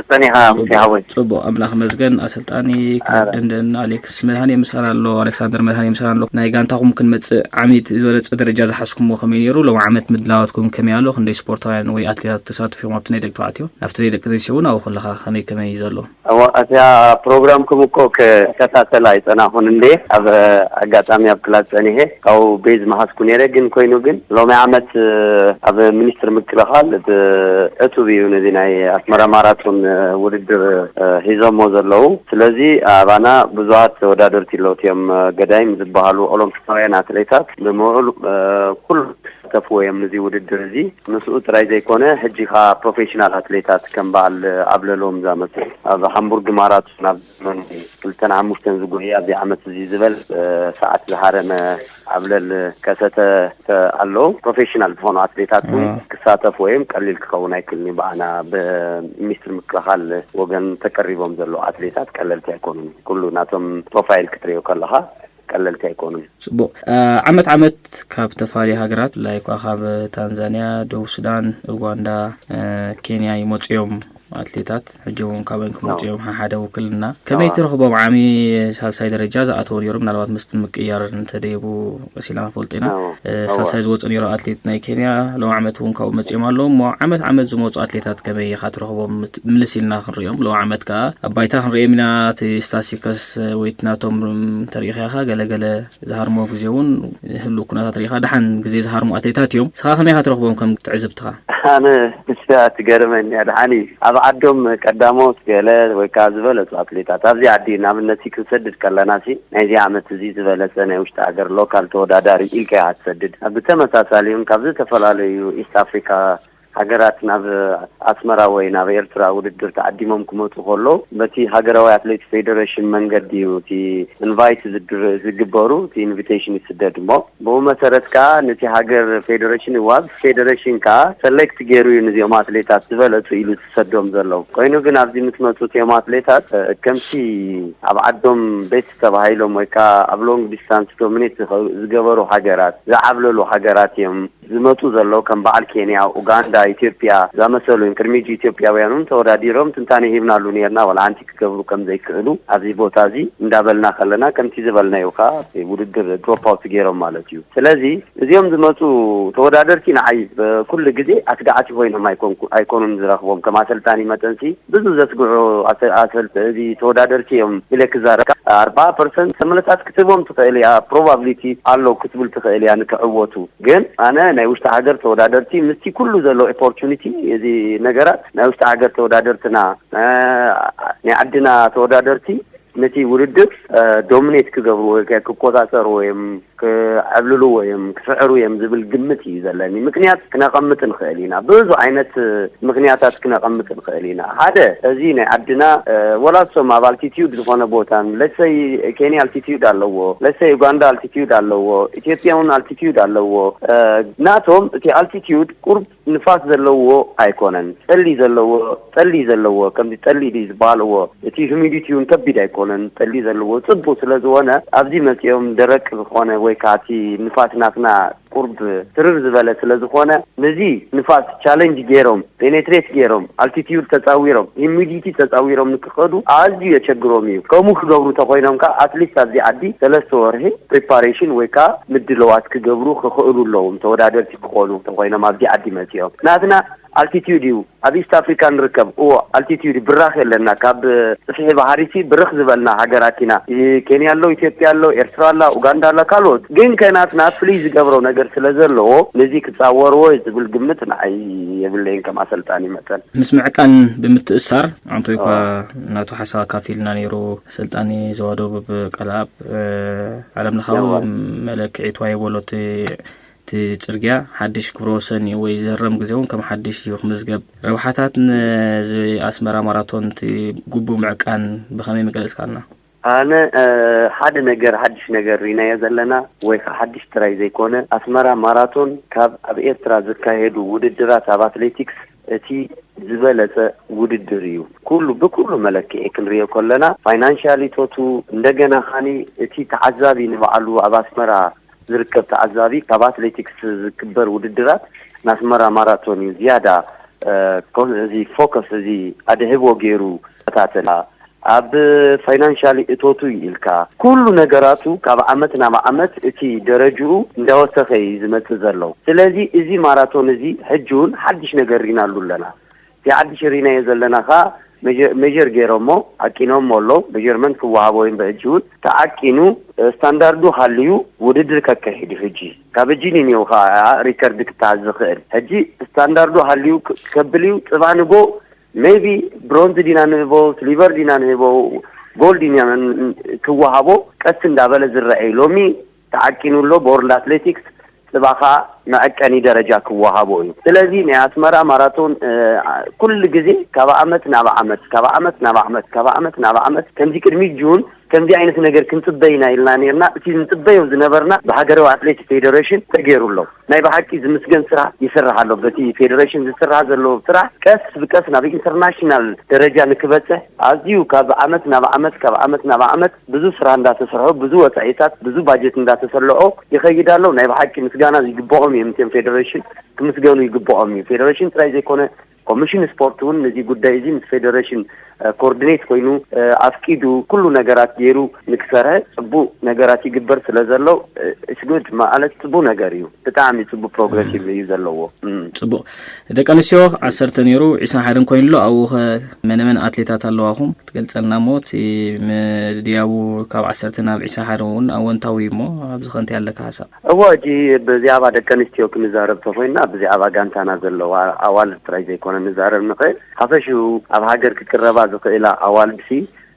ጸኒኻ ሙሴ ሓወይ? ጽቡቕ፣ ኣምላኽ ይመስገን። ኣሰልጣኒ ክለብ ደንደን ኣሌክስ መድሃኔ ምሳና ኣሎ፣ ኣሌክሳንደር መድሃኔ ምሳና ኣሎ። ናይ ጋንታኹም ክንመጽእ ዓሚት ዝበለጸ ደረጃ ዝሓዝኩምዎ ከመይ ነይሩ? ሎም ዓመት ምድላዋትኩም ከመይ ኣሎ? ክንደይ ስፖርታውያን ወይ ኣትሌታት ተሳትፎም ኣብቲ ናይ ደቂ ተባዕትዮ? ናብቲ ናይ ደቂ ኣንስትዮ እውን ኣብኡ ከለኻ ከመይ ከመይ እዩ ዘሎ? እዋ፣ እቲኣ ፕሮግራምኩም እኮ ክከታተል ኣይጸናኹን እንዴ፣ ኣብ ኣጋጣሚ ኣብ ክላስ ጸኒሐ ካብኡ ቤዝ መሃዝኩ ነይረ። ግን ኮይኑ ግን ሎሚ ዓመት ኣብ ሚኒስትሪ ምክልኻል እቲ ዕቱብ እዩ ነዚ ናይ ኣስመራ ማራቶን ውድድር ሒዞሞ ዘለዉ። ስለዚ ኣባና ብዙሃት ተወዳደርቲ ኣለዉ፣ እቲኦም ገዳይም ዝበሃሉ ኦሎምፒካውያን ኣትሌታት ብምዕሉ ኩሉ ተፍዎ እዮም እዚ ውድድር እዚ። ምስኡ ጥራይ ዘይኮነ ሕጂ ኸኣ ፕሮፌሽናል ኣትሌታት ከም በዓል ኣብለሎም ዝኣመሰሉ ኣብ ሃምቡርግ ማራቶን ኣብ ዘመኑ ክልተን ሓሙሽተን ዝጉህየ ኣብዚ ዓመት እዚ ዝበል ሰዓት ዝሃረመ ኣብለል ከሰተ ኣሎ። ፕሮፌሽናል ዝኾኑ ኣትሌታት እውን ክሳተፉ እዮም። ቀሊል ክኸውን ኣይክእልን እዩ። ብኣና ብሚኒስትሪ ምክልኻል ወገን ተቀሪቦም ዘለዉ ኣትሌታት ቀለልቲ ኣይኮኑን። ኩሉ ናቶም ፕሮፋይል ክትሪኦ ከለኻ ቀለልቲ ኣይኮኑን። ጽቡቕ። ዓመት ዓመት ካብ ተፋልዩ ሃገራት ብፍላይ እኳ ካብ ታንዛንያ፣ ደቡብ ሱዳን፣ ኡጋንዳ፣ ኬንያ ይመጹ እዮም ኣትሌታት። ሕጂ እውን ካበን ክመጹ እዮም። ሓሓደ ውክልና ከመይ ትረኽቦም? ዓሚ ሳልሳይ ደረጃ ዝኣተው ነይሩ። ምናልባት ምስቲ ምቅያር እንተደይቡ ቀሲልና ንፈልጦ ኢና። ሳልሳይ ዝወጹ ነይሩ ኣትሌት ናይ ኬንያ ሎም ዓመት እውን ካብኡ መጺኦም ኣለዉ። እሞ ዓመት ዓመት ዝመጹ ኣትሌታት ከመይ ኢኻ ትረኽቦም? ምልስ ኢልና ክንሪኦም ሎም ዓመት ከኣ ኣብ ባይታ ክንሪኦም ኢና። እቲ ስታስቲከስ ወይ እቲ ናቶም ተሪኢኻ ኢኻ ገለገለ ዝሃርሞ ግዜ እውን ህሉ ኩነታት ሪኢኻ ደሓን ግዜ ዝሃርሙ ኣትሌታት እዮም። ንስኻ ከመይ ኢኻ ትረኽቦም ከም ትዕዝብትኻ? ኣነ ንሳ ትገርመኒ እያ። ደሓን እዩ ኣብ ዓዶም ቀዳሞት ገለ ወይ ከዓ ዝበለጹ ኣትሌታት ኣብዚ ዓዲ ንኣብነት ክንሰድድ ከለና ሲ ናይዚ ዓመት እዚ ዝበለጸ ናይ ውሽጢ ሃገር ሎካል ተወዳዳሪ ኢልካ ኢኻ ትሰድድ። ብተመሳሳሊ እውን ካብ ዝተፈላለዩ ኢስት ኣፍሪካ ሃገራት ናብ ኣስመራ ወይ ናብ ኤርትራ ውድድር ተዓዲሞም ክመጹ ከሎ በቲ ሃገራዊ ኣትሌት ፌደሬሽን መንገዲ እዩ እቲ ኢንቫይት ዝግበሩ፣ እቲ ኢንቪቴሽን ይስደድ እሞ ብኡ መሰረት ከዓ ነቲ ሃገር ፌደሬሽን ዋብ ፌደሬሽን ከዓ ሰሌክት ገይሩ እዩ ንዚኦም ኣትሌታት ዝበለጹ ኢሉ ዝሰዶም ዘለዉ። ኮይኑ ግን ኣብዚ ምስ መጹ እቲኦም ኣትሌታት ከምቲ ኣብ ዓዶም ቤስት ተባሂሎም ወይ ከዓ ኣብ ሎንግ ዲስታንስ ዶሚኔት ዝገበሩ ሃገራት ዝዓብለሉ ሃገራት እዮም ዝመጹ ዘለዉ። ከም በዓል ኬንያ፣ ኡጋንዳ፣ ኢትዮጵያ ዝኣመሰሉ እዮም። ቅድሚ ሕጂ ኢትዮጵያውያን እውን ተወዳዲሮም ትንታነ ሂብናሉ ነርና ዋላ ሓንቲ ክገብሩ ከም ዘይክእሉ ኣብዚ ቦታ እዚ እንዳበልና ከለና ከምቲ ዝበልናዮ ከዓ ውድድር ድሮፕ ኣውት ገይሮም ማለት እዩ። ስለዚ እዚኦም ዝመጹ ተወዳደርቲ ንዓይ ኩሉ ግዜ ኣስጋዕቲ ኮይኖም ኣይኮኑን ዝረኽቦም። ከም ኣሰልጣኒ መጠንሲ ብዙ ዘስግዑ ኣሰልጥ እዚ ተወዳደርቲ እዮም ኢለ ክዛረብ። ኣርባዓ ፐርሰንት ተመለሳት ክትህቦም ትኽእል እያ፣ ፕሮባብሊቲ ኣሎ ክትብል ትኽእል እያ ንክዕወቱ። ግን ኣነ ናይ ውሽጢ ሃገር ተወዳደርቲ ምስቲ ኩሉ ዘሎ ኦፖርቹኒቲ እዚ ነገራት ናይ ውሽጢ ሃገር ተወዳደርትና ናይ ዓድና ተወዳደርቲ ነቲ ውድድር ዶሚኔት ክገብርዎ ወይ ክቆጻጸርዎ እዮም ክዕብልልዎ እዮም ክስዕሩ እዮም ዝብል ግምት እዩ ዘለኒ። ምክንያት ክነቐምጥ ንኽእል ኢና፣ ብዙ ዓይነት ምክንያታት ክነቐምጥ ንኽእል ኢና። ሓደ እዚ ናይ ዓድና ወላ እሶም ኣብ ኣልቲቲዩድ ዝኾነ ቦታን ለሰይ ኬንያ ኣልቲቲዩድ ኣለዎ፣ ለሰይ ዩጋንዳ ኣልቲቲዩድ ኣለዎ፣ ኢትዮጵያ እውን ኣልቲቲዩድ ኣለዎ። ናቶም እቲ ኣልቲቲዩድ ቁርብ ንፋስ ዘለዎ ኣይኮነን። ጠሊ ዘለዎ ጠሊ ዘለዎ ከምዚ ጠሊ ድዩ ዝበሃልዎ እቲ ሁሚዲቲ እውን ከቢድ ኣይኮነን። ጠሊ ዘለዎ ጽቡቅ ስለ ዝኾነ ኣብዚ መጺኦም ደረቅ ዝኾነ ወይ ከዓ እቲ ንፋስ ናትና ቁርብ ትርር ዝበለ ስለ ዝኾነ ነዚ ንፋስ ቻለንጅ ገይሮም ፔኔትሬት ገይሮም ኣልቲቲዩድ ተጻዊሮም ሂሚዲቲ ተጻዊሮም ንክኸዱ ኣዝዩ የቸግሮም እዩ። ከምኡ ክገብሩ ተኾይኖም ከዓ ኣትሊስት ኣብዚ ዓዲ ሰለስተ ወርሒ ፕሪፓሬሽን ወይ ከዓ ምድለዋት ክገብሩ ክኽእሉ ኣለዎም። ተወዳደርቲ ክኾኑ ተኾይኖም ኣብዚ ዓዲ መጺኦም ናትና ኣልቲቲዩድ እዩ ኣብ ኢስት ኣፍሪካ ንርከብ። እዎ ኣልቲቲዩድ ብራኽ የለና። ካብ ፅፍሒ ባሕሪሲ ብርኽ ዝበልና ሃገራት ኢና። ኬንያ ኣሎ፣ ኢትዮጵያ ኣሎ፣ ኤርትራ ኣላ፣ ኡጋንዳ ኣላ፣ ካልኦት ግን ከናትና ፍልይ ዝገብሮ ነገር ስለ ዘለዎ ነዚ ክፃወርዎ ዝብል ግምት ንዓይ የብለይን ከም ኣሰልጣኒ መጠን። ምስ ምዕቃን ብምትእሳር ኣንቶይ እኳ ናቱ ሓሳብ ኣካፊልና ነይሩ። ኣሰልጣኒ ዞባ ደቡብ ቀለኣብ ዓለም ለኻዊ መለክዒ ተዋሂቦ ኣሎ እቲ እቲ ጽርግያ ሓድሽ ክብረ ወሰን እዩ ወይ ዝህረም ግዜ እውን ከም ሓድሽ እዩ ክምዝገብ። ረብሓታት ነዚ ኣስመራ ማራቶን እቲ ግቡእ ምዕቃን ብኸመይ ምገለጽካልና? ኣነ ሓደ ነገር ሓድሽ ነገር ርኢናዮ ዘለና ወይ ከዓ ሓድሽ ጥራይ ዘይኮነ ኣስመራ ማራቶን ካብ ኣብ ኤርትራ ዝካየዱ ውድድራት ኣብ ኣትሌቲክስ እቲ ዝበለጸ ውድድር እዩ። ኩሉ ብኩሉ መለክዒ ክንሪኦ ከለና ፋይናንሻል እቶቱ እንደገና ኻኒ እቲ ተዓዛቢ ንባዕሉ ኣብ ኣስመራ ዝርከብ ተዓዛቢ ካብ ኣትሌቲክስ ዝክበር ውድድራት ናስመራ ማራቶን እዩ ዝያዳ እዚ ፎከስ እዚ ኣድህቦ ገይሩ ተታተላ ኣብ ፋይናንሻሊ እቶቱ ኢልካ ኩሉ ነገራቱ ካብ ዓመት ናብ ዓመት እቲ ደረጅኡ እንዳወሰኸ እዩ ዝመጽእ ዘሎ። ስለዚ እዚ ማራቶን እዚ ሕጂ እውን ሓድሽ ነገር ሪናሉ ኣለና። እቲ ሓድሽ ሪናዮ ዘለና ኸዓ ሜጀር ገይሮሞ ዓቂኖሞ ኣለዉ። ሜጀርመንት ክወሃቦ እዩ። ሕጂ እውን ተዓቂኑ ስታንዳርዱ ሃልዩ ውድድር ከካሂድ እዩ። ሕጂ ካብ ሕጂ ንኔው ኸዓ ሪከርድ ክተሃዝ ዝኽእል ሕጂ ስታንዳርዱ ሃልዩ ከብል እዩ። ጽባንጎ ሜይቢ ብሮንዝ ዲና ንህቦ፣ ስሊቨር ዲና ንህቦ፣ ጎልድ ዲና ክወሃቦ ቀስ እንዳበለ ዝረአ እዩ። ሎሚ ተዓቂኑ ኣሎ ብወርልድ ኣትሌቲክስ። ጽባኻ መዐቀኒ ደረጃ ክወሃቦ እዩ። ስለዚ ናይ ኣስመራ ማራቶን ኩሉ ግዜ ካብ ዓመት ናብ ዓመት ካብ ዓመት ናብ ዓመት ካብ ዓመት ናብ ዓመት ከምዚ ቅድሚ ጁን ከምዚ ዓይነት ነገር ክንጽበይ ኢና ኢልና ነርና። እቲ ንጽበዮ ዝነበርና ብሃገራዊ ኣትሌቲክስ ፌደሬሽን ተገይሩ ኣሎ። ናይ ብሓቂ ዝምስገን ስራሕ ይስራሕ ኣሎ። በቲ ፌደሬሽን ዝስራሕ ዘሎ ስራሕ ቀስ ብቀስ ናብ ኢንተርናሽናል ደረጃ ንክበፅሕ ኣዝዩ ካብ ዓመት ናብ ዓመት ካብ ዓመት ናብ ዓመት ብዙ ስራሕ እንዳተሰርሖ ብዙ ወፃኢታት ብዙ ባጀት እንዳተሰለዖ ይኸይድ ኣሎ። ናይ ብሓቂ ምስጋና ይግብኦም እዮም። እቶም ፌደሬሽን ክምስገኑ ይግብኦም እዩ። ፌደሬሽን ጥራይ ዘይኮነ ኮሚሽን ስፖርት እውን ነዚ ጉዳይ እዚ ምስ ፌደሬሽን ኮኦርዲኔት ኮይኑ ኣፍቂዱ ኩሉ ነገራት ገይሩ ንክሰርሐ ፅቡቅ ነገራት ይግበር ስለ ዘሎ እስጉድ ማለት ፅቡቅ ነገር እዩ። ብጣዕሚ ፅቡቅ ፕሮግረሲቭ እዩ ዘለዎ። ፅቡቅ። ደቂ ኣንስትዮ ዓሰርተ ነይሩ ዒስራን ሓደን ኮይኑ ኣሎ። ኣብኡ ኸ መነመን ኣትሌታት ኣለዋኹም ክትገልፀልና እሞ እቲ ምድያቡ ካብ ዓሰርተ ናብ ዒስራን ሓደን እውን ኣወንታዊ እሞ ኣብዚ ኸ እንታይ ኣለካ ሓሳብ? እወ፣ ሕጂ ብዛዕባ ደቂ ኣንስትዮ ክንዛረብ ተኾይንና ብዛዕባ ጋንታና ዘለዋ ኣዋልድ ጥራይ ዘይኮነ ንዛረብ ንኽእል። ሓፈሽኡ ኣብ ሃገር ክቅረባ ዝኽእላ ኣዋልድሲ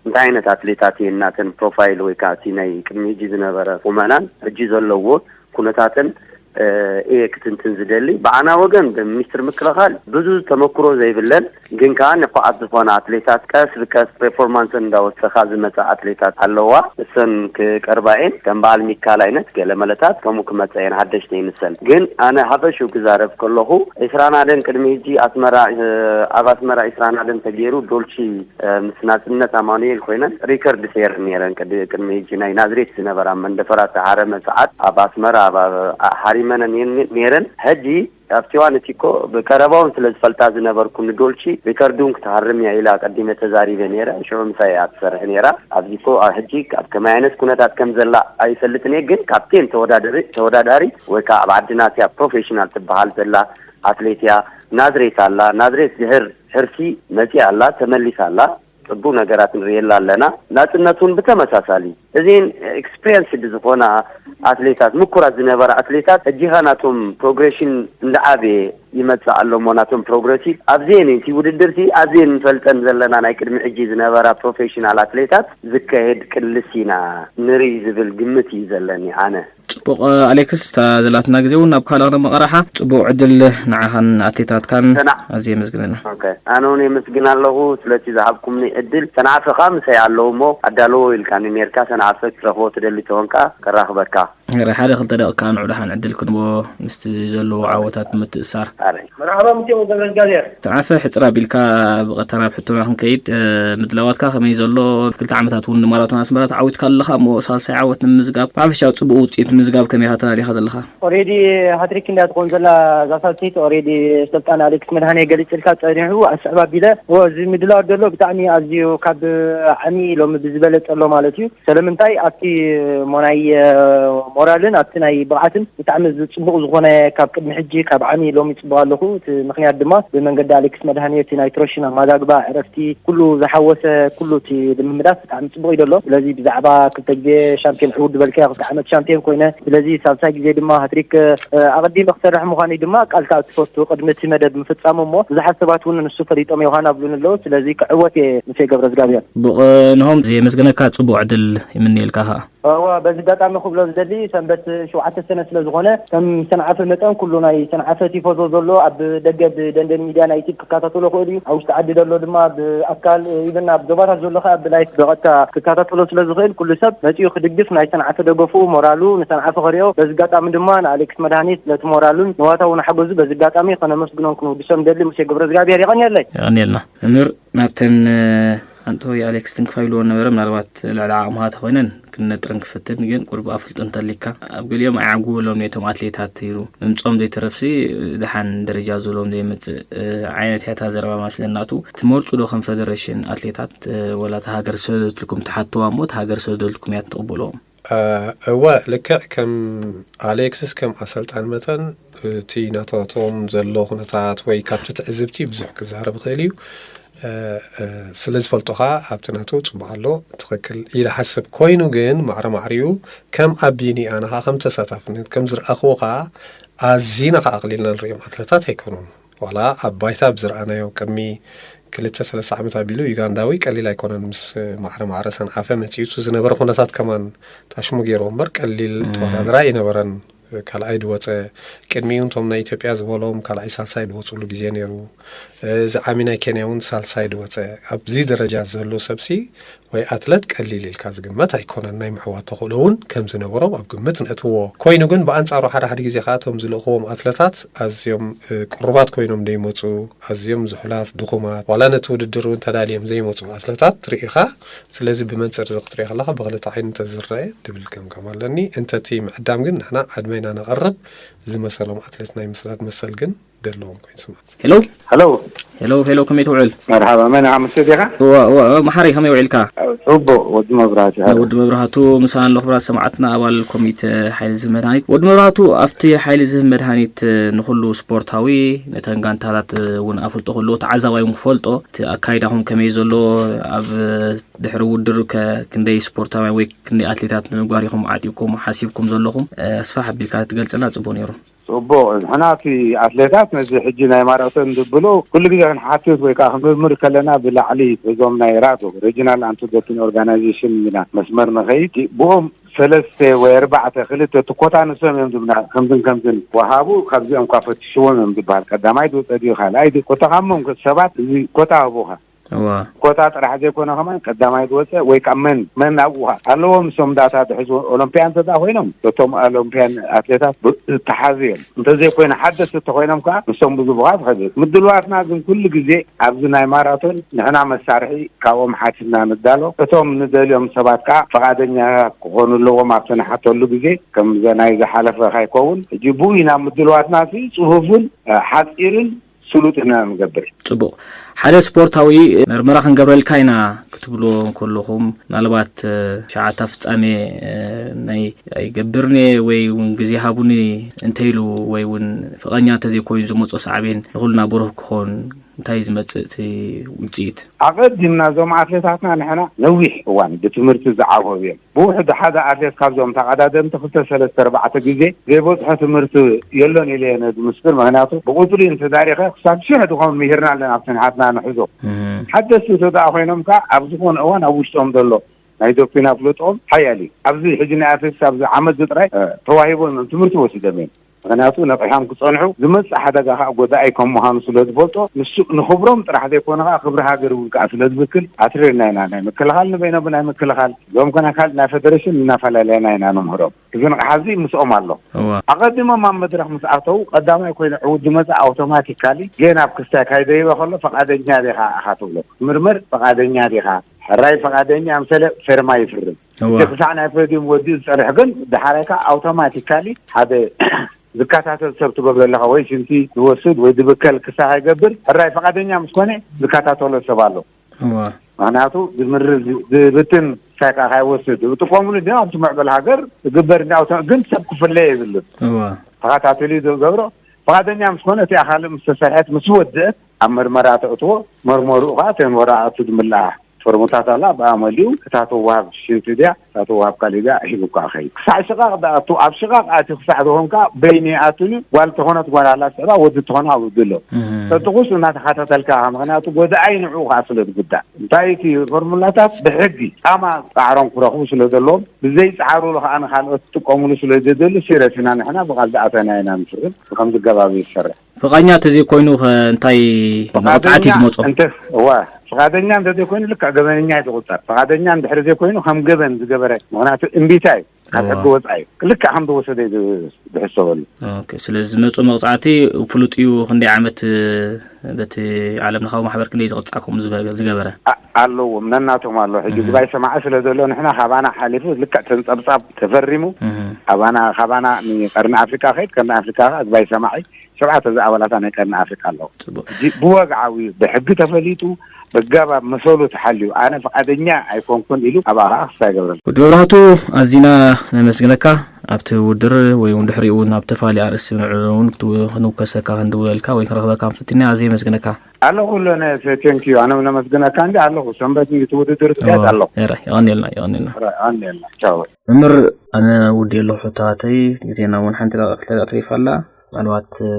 እንታይ ዓይነት ኣትሌታት እየን ናተን ፕሮፋይል ወይ ከዓ እቲ ናይ ቅድሚ ሕጂ ዝነበረ ቁመናን ሕጂ ዘለዎን ኩነታተን እየ ክትንትን ዝደሊ። ብዓና ወገን ብሚኒስትር ምክልኻል ብዙ ተመክሮ ዘይብለን ግን ከዓ ንፉዓት ዝኾነ ኣትሌታት ቀስ ብቀስ ፐርፎርማንሰን እንዳወሰኻ ዝመፃ ኣትሌታት ኣለዋ። እሰን ክቀርባ እየን ከም በዓል ሚካል ዓይነት ገለ መለታት ከምኡ ክመፃ እየን ሓደሽተ ይንሰን። ግን ኣነ ሓፈሽኡ ክዛረብ ከለኹ ዒስራን ሓደን ቅድሚ ሕጂ ኣስመራ ኣብ ኣስመራ ዒስራን ሓደን ተገይሩ ዶልቺ ምስ ናፅነት ኣማኑኤል ኮይነን ሪከርድ ሰይረን ነይረን። ቅድሚ ሕጂ ናይ ናዝሬት ዝነበራ መንደፈራ ተሃረመ ሰዓት ኣብ ኣስመራ ሃሪመነ ነይረን። ሕጂ ኣብቲ እዋን እቲ እኮ ብቀረባ እውን ስለ ዝፈልጣ ዝነበርኩ ንዶልቺ ሪከርድ እውን ክትሃርም እያ ኢላ ኣቀዲመ ተዛሪበ ነይረ። ሽዑ ምሳይ እያ ትሰርሕ ነይራ። ኣብዚ እኮ ሕጂ ኣብ ከመይ ዓይነት ኩነታት ከም ዘላ ኣይፈልጥን እየ፣ ግን ካብቴን ተወዳዳሪ ወይ ከዓ ኣብ ዓድና እቲያ ፕሮፌሽናል ትበሃል ዘላ ኣትሌት እያ። ናዝሬት ኣላ። ናዝሬት ድሕር ሕርሲ መፂኣ ኣላ፣ ተመሊሳ ኣላ። ፅቡቅ ነገራት ንርእየላ ኣለና። ናፅነት እውን ብተመሳሳሊ እዚን ኤክስፒሪየንስድ ዝኾና ኣትሌታት ምኩራት ዝነበራ ኣትሌታት ሕጂኻ ናቶም ፕሮግሬሽን እንዳዓበየ ይመፅእ ኣሎ እሞ ናቶም ፕሮግረሲቭ ኣብዚኤን እቲ ውድድርቲ ኣብዚኤን ንፈልጠን ዘለና ናይ ቅድሚ ሕጂ ዝነበራ ፕሮፌሽናል ኣትሌታት ዝካየድ ቅልስ ኢና ንርኢ ዝብል ግምት እዩ ዘለኒ ኣነ። ጽቡቕ ኣሌክስ፣ እታ ዘላትና ግዜ እውን ናብ ካልእ ክነመቐርሓ። ጽቡቕ ዕድል ንዓኻን ኣትሌታትካን። ኣዝየ የመስግነላ። ኣነ እውን የመስግን ኣለኹ ስለቲ ዝሃብኩምኒ ዕድል። ሰንዓፈ ኸኣ ምሳይ ኣለዉ እሞ ኣዳልዎ ኢልካኒ ኔርካ። ሰንዓፈ ክትረኽቦ ትደሊ ተኾንካ ከራኽበካ። ሕራይ ሓደ ክልተ ደቂቕ ከኣ ንዑ ደሓን ዕድል ክንቦ ምስቲ ዘለዎ ዓወታት ንምትእስሳር። ኣረ መርሓባ ሙሴ ወገብረእግዚኣብሄር። ሰንዓፈ ሕጽር ኣቢልካ ብቐጥታ ናብ ሕቶና ክንከይድ፣ ምድላዋትካ ከመይ ዘሎ? ክልተ ዓመታት እውን ንማራቶን ኣስመራ ተዓዊትካ ኣለኻ እሞ ሳልሳይ ዓወት ንምምዝጋብ ብሓፈሻ ጽቡቕ ውጽኢት ንምምዝጋብ ከመይ ኢኻ ተዳሊኻ ዘለኻ? ኦሬዲ ሃትሪክ እንድያ ትኾን ዘላ እዛ ሳልሰይቲ። ኦሬዲ ሰልጣን ኣሌክስ መድሃኔ ገሊጽልካ ጸኒሑ ኣስዕብ ኣቢለ። እዚ ምድላው ዘሎ ብጣዕሚ ኣዝዩ ካብ ዓሚ ሎሚ ብዝበለጸ ኣሎ ማለት እዩ። ስለምንታይ ኣብቲ ሞናይ ሞራልን ኣብቲ ናይ ብቕዓትን ብጣዕሚ ጽቡቕ ዝኾነ ካብ ቅድሚ ሕጂ ካብ ዓሚ ሎሚ ጽቡቕ ኣለኹ። እቲ ምኽንያት ድማ ብመንገዲ ኣሌክስ መድሃኔ እቲ ናይ ትሮሽና ማዛግባ ዕረፍቲ ኩሉ ዝሓወሰ ኩሉ እቲ ልምምዳት ብጣዕሚ ጽቡቕ እዩ ዘሎ። ስለዚ ብዛዕባ ክልተ ግዜ ሻምፒዮን ዕውድ በልካዮ ክልተ ዓመት ሻምፒዮን ኮይነ ስለዚ ሳልሳይ ግዜ ድማ ሃትሪክ ኣቐዲመ ክሰርሕ ምዃነይ ድማ ቃል ከኣ ትፈቱ ቅድሚ እቲ መደብ ምፍጻሙ እሞ ብዙሓት ሰባት እውን ንሱ ፈሊጦም ዮሃና ብሉኒ ኣለዉ። ስለዚ ክዕወት እየ ምሴ ገብረዝጋብሔር። ብቕንሆም የመስግነካ ጽቡቕ ዕድል ይምንየልካ ከኣ። እዋ፣ በዚ ኣጋጣሚ ክብሎ ዝደሊ፣ ሰንበት ሸውዓተ ሰነ ስለ ዝኾነ፣ ከም ሰንዓፈ መጠን ኩሉ ናይ ሰንዓፈ ቲፎዞ ዘሎ ኣብ ደገ ብደንደን ሚድያ ናይ ዩቲብ ክከታተሎ ክእል እዩ። ኣብ ውሽጢ ዓዲ ዘሎ ድማ ብኣካል፣ ኢቨን ኣብ ዞባታት ዘሎ ከኣ ብላይፍ ብቐጥታ ክከታተሎ ስለ ዝኽእል፣ ኩሉ ሰብ መጺኡ ክድግፍ፣ ናይ ሰንዓፈ ደገፉ፣ ሞራሉ ንሰንዓፈ ከሪኦ። በዚ ኣጋጣሚ ድማ ንኣሌክስ መድሃኒት ነቲ ሞራሉን ንዋታውን ሓገዙ በዚ ኣጋጣሚ ከነመስግኖን ክንውድሶን ንደሊ። ሙሴ ገብረ እግዚኣብሔር፣ የቐንየለይ። የቐንየልና። መምህር፣ ናብተን፣ እ፣ ኣንቶይ ኣሌክስ ትንክፋ ኢልዎ ነበረ፣ ምናልባት ልዕሊ ዓቕምኻ ተኾይነን ክንነጥረን ክፍትን፣ ግን ቁሩብ ኣፍልጦ እንተሊካ። ኣብ ገሊኦም ኣይዓግብሎም ነቶም ኣትሌታት ኢሉ ምምጾም ዘይተረፍሲ፣ ደሓን ደረጃ ዝብሎም ዘይመጽእ፣ እ፣ ዓይነት ሕታ ዘረባ መስለናቱ። ትመርጹ ዶ ከም ፈደረሽን ኣትሌታት፣ እ፣ ወላ እታ ሃገር ዝሰደደትልኩም ትሓትዋ እሞ፣ እታ ሃገር ዝሰደደትልኩም እያ ትቕበልዎም? እ፣ እወ፣ ልክዕ ከም ኣሌክስስ ከም ኣሰልጣን መጠን፣ እቲ ናታቶም ዘሎ ኩነታት ወይ ካብቲ ትዕዝብቲ ብዙሕ ክዛረብ ይኽእል እዩ። እ፣ እ፣ ስለ ዝፈልጦ ኸኣ ኣብቲ ናቱ ጽቡቕ ኣሎ፣ ትኽክል ኢለ ሓስብ። ኮይኑ ግን ማዕረ ማዕሪኡ ከም ኣቢኒ ኣነ ኸኣ ከም ተሳታፍነት ከም ዝረኣኽዎ ኸኣ ኣዚና ኸኣ ኣቕሊልና ንሪኦም ኣትለታት ኣይኮኑን። ዋላ ኣብ ባይታ ኣብ ዝረኣናዮ ቅድሚ ክልተ ሰለስተ ዓመት ኣቢሉ ዩጋንዳዊ ቀሊል ኣይኮነን። ምስ ማዕረ ማዕረ ሰንዓፈ መጺኡ ዝነበረ ኩነታት ከማን ታሽሙ ገይርዎ እምበር ቀሊል እም። ተወዳደራይ ኣይነበረን። ካልኣይ ድወጸ፣ ቅድሚኡ እንቶም ናይ ኢትዮጵያ ዝበሎም ካልኣይ ሳልሳይ ድወጽሉ ግዜ ነይሩ። እዚ ዓሚ ናይ ኬንያ እውን ሳልሳይ ድወጸ። ኣብዚ ደረጃ ዘሎ ሰብሲ ወይ ኣትለት ቀሊል ኢልካ ዝግመት ኣይኮነን። ናይ ምዕዋት ተኽእሎ እውን ከም ዝነበሮም ኣብ ግምት ነእትዎ። ኮይኑ ግን ብኣንጻሩ ሓደ ሓደ ግዜ ከኣ እቶም ዝልእኽዎም ኣትለታት ኣዝዮም፣ እ፣ ቅሩባት ኮይኖም ደይመጹ፣ ኣዝዮም ዝሑላት፣ ድኹማት፣ ዋላ ነቲ ውድድር እውን ተዳልዮም ዘይመጹ ኣትለታት ትርኢ ኢኻ። ስለዚ ብመንጽር እዚ ክትሪኦ ከለኻ ብኽልተ ዓይኒ እንተዝረአ ድብል ገምጋም ኣለኒ። እንተ እቲ ምዕዳም ግን ንሕና ዕድመ ኢና ነቐርብ፣ ዝመሰሎም ኣትሌት ናይ ምስዳድ መሰል ግን ደለዎም ኮይኑ ስምዓኒ። ሄሎ? ሄሎ። ሄሎ፣ ሄሎ፣ ከመይ ትውዕል? መርሓባ፣ መን ኢኻ? ምስ ዲኻ? እዋ፣ እዋ፣ እዋ፣ መሓሪ፣ ከመይ ውዒልካ? ጽቡቕ፣ ወዲ መብራህቱ፣ ሄሎ። ወዲ መብራህቱ ምሳና ኣሎ። ክቡራት ሰማዕትና፣ ኣባል ኮሚተ ሓይሊ ዝህብ መድሃኒት። ወዲ መብራህቱ፣ ኣብቲ ሓይሊ ዝህብ መድሃኒት፣ ንኹሉ ስፖርታዊ፣ ነተን ጋንታታት እውን ኣፍልጦ ክህልዎ፣ ተዓዛባይ እውን ክፈልጦ፣ እቲ ኣካይዳኹም ከመይ ዘሎ፣ ኣብ ድሕሪ ውድድር ከ ክንደይ ስፖርታውያን ወይ ክንደይ ኣትሌታት ንምግባር ኢኹም ዓጢቕኩም ሓሲብኩም ዘለኹም? ኣስፋሕ ኣቢልካ ትገልጸልና ጽቡቕ ነይሩ። ጽቡቕ። ንሕና እቲ ኣትሌታት ነዚ ሕጂ ናይ ማራቶን ዝብሉ ኩሉ ግዜ ክንሓትት ወይ ከኣ ክንምርምር ከለና ብላዕሊ እዞም ናይ ራቶ፣ ሪጂናል ኣንቲዶፒን ኦርጋናይዜሽን ኢና መስመር ንኸይድ። ብኦም ሰለስተ ወይ ኣርባዕተ፣ ክልተ እቲ ኮታ ንሶም እዮም ዝብና፣ ከምዝን ከምዝን ወሃቡ፣ ካብዚኦም እኳ ፈትሽዎም እዮም ዝበሃል። ቀዳማይ ድወጸ ድዩ ካልኣይ ድዩ? ኮታ ካብ መንጎ ሰባት እዚ ኮታ ህቡኻ። እዋ። ኮታ ጥራሕ ዘይኮነ ከማን ቀዳማይ ዝወፀ ወይ ካብ መን መን ኣብኡ ኣለዎም። እሶም ዳታ ዝሕዙ ኦሎምፒያን እንተ ደኣ ኮይኖም እቶም ኦሎምፒያን ኣትሌታት ብ-፣ ዝተሓዙ እዮም። እንተዘይኮይኑ ሓደስቲ እንተኮይኖም ከዓ ንሶም ብዙ ብቕዓት ይኸዱ። ምድልዋትና ግን ኩሉ ግዜ ኣብዚ ናይ ማራቶን ንሕና መሳርሒ ካብኦም ሓቲትና ንዳሎ። እቶም ንደልዮም ሰባት ከዓ ፈቓደኛታት ክኾኑ ኣለዎም። ኣብቲ ንሓተሉ ግዜ ከም ዘ-፣ ናይ ዝሓለፈ ካይከውን ሕጂ ብኡ ኢና ምድልዋትና እቲ ፅፉፍን፣ እ፣ ሓፂርን ስሉጥ ኢና ንገብር። ጽቡቕ። ሓደ ስፖርታዊ መርመራ ክንገብረልካ ኢና ክትብሎ እንከለኹም፣ ምናልባት፣ እ፣ ሸዓታ ፍጻሜ፣ እ፣ ናይ ኣይገብርን እየ ወይ እውን ግዜ ሃቡኒ እንተኢሉ ወይ እውን ፍቓኛ እንተዘይኮይኑ ዝመጾ ሳዕቤን ንኹልና ብሩህ ክኾን እንታይ እዩ ዝመጽእ እቲ ውጽኢት? ኣቐዲምና እዞም ኣትሌታትና ንሕና ነዊሕ እዋን ብትምህርቲ ዝዓበዩ እዮም። ብውሕዱ ሓደ ኣትሌት ካብዞም ተቐዳደምቲ ክልተ፣ ሰለስተ፣ ኣርባዕተ ግዜ ዘይበጽሖ ትምህርቲ የሎን ኢለ እየ ነዚ ምስክር። ምኽንያቱ ብቁጽሪ እንተዳሪኸ ክሳብ ሽሕ ዝኾኑ ምሂርና ኣለና ኣብቲ ንሓትና ንሕዞ። እህ። ሓደስቲ እንተ ደኣ ኮይኖም ከኣ ኣብ ዝኾነ እዋን ኣብ ውሽጦም ዘሎ ናይ ዶፒን ኣፍልጦም ሓያል እዩ። ኣብዚ ሕጂ ናይ ኣትሌቲክስ ኣብዚ ዓመት እዚ ጥራይ፣ እ፣ ተዋሂቦም እዮም ትምህርቲ ወሲዶም እዮም። ምኽንያቱ ነቒሖም ክጸንሑ ዝመጽእ ሓደጋ ከኣ ጎዳኢ ከም ምዃኑ ስለ ዝፈልጦ ንሱ ንኽብሮም ጥራሕ ዘይኮነ ከኣ ክብሪ ሃገር እውን ከኣ ስለ ዝብክል ኣትሪርና ኢና። ናይ ምክልኻል ንበይኖም ናይ ምክልኻል እዞም ከና ካልእ ናይ ፈደረሽን እናፈላለና ኢና ንምህሮም። እዚ ንቕሓት እዚ ምስኦም ኣሎ። እዋ። ኣቐዲሞም ኣብ መድረኽ ምስ ኣተዉ ቀዳማይ ኮይኑ ዕዉት ዝመጽእ ኣውቶማቲካሊ ጌና ኣብ ክስታይ ካይደይበ ከሎ ፈቓደኛ ዲኻ ኢኻ ትብሎ። ምርምር ፈቓደኛ ዲኻ? ሕራይ ፈቓደኛ ምሰለ ፌርማ ይፍርም። እዋ። እቲ ክሳዕ ናይ ፖዲየም ወዲኡ ዝጸንሕ ግን ደሓራይ ከኣ ኣውቶማቲካሊ ሓደ ዝከታተል ሰብ ትገብሮ ኣለኻ፣ ወይ ሽንቲ ዝወስድ ወይ ዝብከል ክሳዕ ይገብር። ሕራይ ፈቓደኛ ምስ ኮነ ዝከታተሎ ሰብ ኣሎ። እዋ። ምኽንያቱ ዝምርዝ ዝብትን ሳይ ከኣ ካይወስድ ዝጥቀምሉ እንዲያው ኣብቲ ምዕብል ሃገር ዝግበር እንዲያው ተ-፣ ግን ሰብ ክፍለ የብሉን። እዋ። ተኸታተሊ ዝገብሮ ፈቓደኛ ምስ ኮነ እቲኣ ካልእ ምስ ተሰርሐት ምስ ወደአት ኣብ መርመራ ተእትዎ፣ መርመርኡ ከኣ እተን ወረቓቕቲ ዝምልኣ ፎርሙታት ኣላ፣ ብኣ መሊኡ እታ ተዋሃብ ሽንቲ ድያ፣ እታ ተዋሃብ ካሊእ ድያ ሂቡካ ኸይድ። ክሳዕ ሽቓቕ ደኣ ኣቱ፣ ኣብ ሽቓቕ ኣትዩ ክሳዕ ዝኾንካ በይኒ ኣቱኒ፣ ጓል ተኾነት ጓል ኣላ ስዕባ፣ ወዲ ተኾነ ኣብኡ ኣሎ። ተጥቑስ እናተኸታተልካ፣ ምኽንያቱ ጎዳኣይ ንዕኡ ኸዓ ስለ ዝጉዳእ። እንታይ እቲ ፎርሙላታት ብሕጊ ጻማ ጻዕሮም ክረኽቡ ስለ ዘለዎም፣ ብዘይ ጻዕሩሉ ኸዓ ንኻልኦት ትጥቀሙሉ ስለ ዝደልዩ፣ ሲረስ ኢና ንሕና ብቓል ደኣተና ኢና ንስዕብ፣ ብኸምዚ ገባብ ይሰርሕ። ፍቓኛ እንተዘይኮይኑ ኸ እንታይ መቕጻዕቲ እዩ ዝመጾ? እንተ-፣ እዋ፣ ፍቓደኛ እንተዘይኮይኑ ልክዕ ገበነኛ እዩ ዝቑጸር። ፍቓደኛ እንድሕሪ ዘይኮይኑ ከም ገበን ዝገበረ፣ ምኽንያቱ እምቢታ እዩ፣ ካብ ሕጊ ወጻኢ እዩ። ልክዕ ከም ዝወሰደ እዩ ዝ-፣ ዝሕሰበሉ። ኦኬ፣ ስለዚ ዝመጾ መቕጻዕቲ ፍሉጥ እዩ። ክንደይ ዓመት፣ እ፣ በቲ ዓለም ለኻዊ ማሕበር ክንደይ ዝቕጻዕ ከምኡ ዝበ-፣ ዝገበረ? ኣ-፣ ኣለዎም፣ ነናቶም ኣሎ። ሕጂ እህ። ጉባኤ ሰማዒ ስለ ዘሎ ንሕና ካባና ሓሊፉ ልክዕ ተንጸብጻብ ተፈሪሙ፣ እህ። ካባና፣ ካባና ንቀርኒ ኣፍሪቃ ከይድ፣ ቀርኒ ኣፍሪቃ ከኣ ጉባኤ ሰማዒ ሸውዓተ ዝኣባላታ ናይ ቀርኒ ኣፍሪቃ ኣለዉ። ጽቡቕ። ሕጂ ብወግዓዊ ብሕጊ ተፈሊጡ፣ ብኣገባብ መሰሉ ተሓልዩ፣ ኣነ ፍቓደኛ ኣይኮንኩን ኢሉ፣ ኣብኣ ኸዓ ክስታይ ይገብረሉ። ወዲ መብራህቱ፣ ኣዚና ነመስግነካ። ኣብቲ ውድድር ወይ እውን ድሕሪኡ እውን ኣብ ተፈላለየ ኣርእስቲ ንዕኡ እውን ክት-፣ ክንውከሰካ ክንድውለልካ ወይ ክንረኽበካ ንፍትን ኢና። ኣዝየ የመስግነካ። ኣለኹ፣ ሎነ ቴንኪዩ። ኣነ እውን ነመስግነካ እንዲ ኣለኹ። ሰንበት እንዲ እቲ ውድድር ጥያት ኣለኹ። የቐንየልና፣ የቐንየልና። የቐንየልና። ቻው። መምህር፣ ኣነ ውዲ ኣለኹ ሕቶታተይ፣ ግዜና እውን ሓንቲ ደቂቕ ክልተ ደቂቕ ተሪፋ ኣላ። ምናልባት፣ እ፣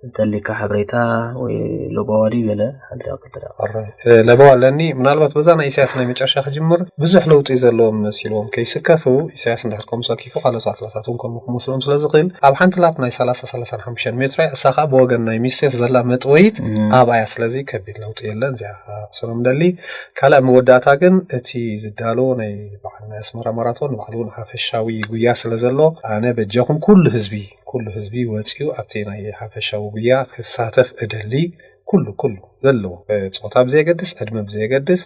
እንተሊካ ሓበሬታ ወይ ለበዋ ድዩ ገለ ሓንቲ ደቂቕ ክልተ ደቂቕ? ኣራይ፣ እ፣ ለበዋ ኣለኒ። ምናልባት በዛ ናይ ኢሳያስ ናይ መጨረሻ ክጅምር፣ ብዙሕ ለውጢ ዘለዎም መሲልዎም ከይስከፉ፣ ኢሳያስ እንድሕር ከምኡ ሰኪፉ፣ ካልኦት ኣትለታት እውን ከምኡ ክመስሎም ስለ ዝኽእል፣ ኣብ ሓንቲ ላፕ ናይ ሰላሳ፣ ሰላሳን ሓሙሽተን ሜትሮ፣ እሳ ኸኣ ብወገን ናይ ሚስቴስ ዘላ መጥወይት እም። ኣብኣ እያ። ስለዚ ከቢድ ለውጢ የለን። እዚኣ ክሰሎም ደሊ። ካልእ ኣብ መወዳእታ ግን እቲ ዝዳሎ ናይ በዓል ናይ ኣስመራ ማራቶን ባዕሉ እውን ሓፈሻዊ ጉያ ስለ ዘሎ፣ ኣነ በጃኹም ኩሉ ህዝቢ፣ ኩሉ ህዝቢ ወጺኡ ኣብቲ ናይ ሓፈሻዊ ጉያ ክሳተፍ እደሊ። ኩሉ፣ ኩሉ ዘለዎ፣ እ፣ ጾታ ብዘየገድስ፣ ዕድመ ብዘየገድስ፣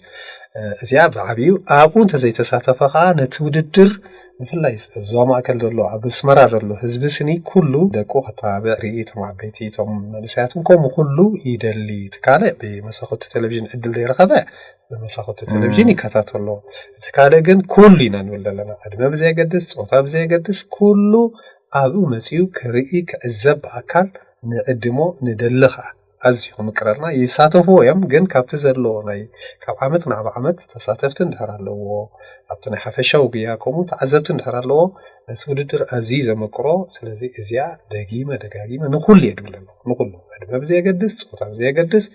እ፣ እዚኣ ብዓቢኡ ኣብኡ እንተዘይተሳተፈ ኸኣ ነቲ ውድድር፣ ብፍላይ ዞባ ማእከል ዘሎ፣ ኣብ ኣስመራ ዘሎ ህዝቢ ስኒ ኩሉ ደቁ ከተባብዕ፣ ርኢ፣ እቶም ዓበይቲ፣ እቶም መንእሰያትን ከምኡ ኩሉ ይደሊ። እቲ ካልእ ብመሳኹቲ ቴሌቪዥን ዕድል ዘይረኸበ ብመሳኹቲ ቴሌቪዥን እም። ይከታተሎ። እቲ ካልእ ግን ኩሉ ኢና ንብል ዘለና። ዕድመ ብዘየገድስ፣ ጾታ ብዘየገድስ፣ ኩሉ ኣብኡ መጺኡ ክርኢ፣ ክዕዘብ ብኣካል ንዕድሞ፣ ንደሊ ኸኣ። ኣዝዩ ክምቅረልና ይሳተፍዎ እዮም፣ ግን ካብቲ ዘሎ ናይ ካብ ዓመት ናብ ዓመት ተሳተፍቲ እንድሕር ኣለዎ፣ ኣብቲ ናይ ሓፈሻዊ ጉያ ከምኡ ተዓዘብቲ እንድሕር ኣለዎ፣ ነቲ ውድድር ኣዝዩ ዘመቅሮ። ስለዚ እዚኣ ደጊመ ደጋጊመ ንኹሉ እየ ድብል ኣለኹ። ንኹሉ፣ ዕድመ ብዘየገድስ፣ ጾታ ብዘየገድስ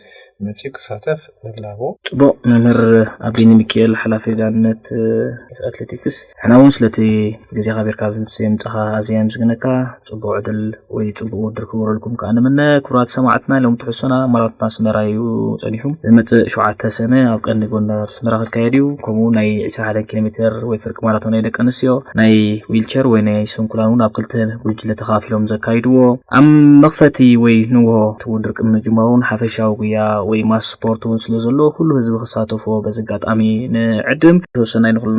መጺኡ ክሳተፍ ንላቦ። ጽቡቕ። መምህር ኣብዲኒ ሚካኤል፣ ሓላፊ ዳንነት፣ እ፣ ኣትሌቲክስ፣ ንሕና እውን ስለቲ ግዜኻ ቢርካ ምስ ምጻኻ ኣዝየ የመስግነካ። ጽቡቕ ዕድል ወይ ጽቡቕ ውድድር ክግበረልኩም ከኣ ንምነ። ክቡራት ሰማዕትና፣ ሎም ትሕዝቶና ማራቶን ኣስመራ እዩ ጸኒሑ። ዝመጽእ ሸውዓተ ሰነ ኣብ ቀንዲ ጎንደር ኣስመራ ክካየድ እዩ። ከምኡ ናይ ዕስራ ሓደ ኪሎ ሜትር ወይ ፍርቂ ማራቶን ናይ ደቂ ኣንስትዮ፣ ናይ ዊልቸር ወይ ናይ ስንኩላን እውን ኣብ ክልተ ጉጅለ ተኻፊሎም ዘካይድዎ። ኣብ መኽፈቲ ወይ ንግሆ እቲ ውድድር ቅድሚ ምጅማሩ እውን ሓፈሻዊ ጉያ ወይ ማስ ስፖርት እውን ስለ ዘሎ ኩሉ ህዝቢ ክሳተፎ በዚ ኣጋጣሚ ንዕድም። ሰናይ ንኹሉ።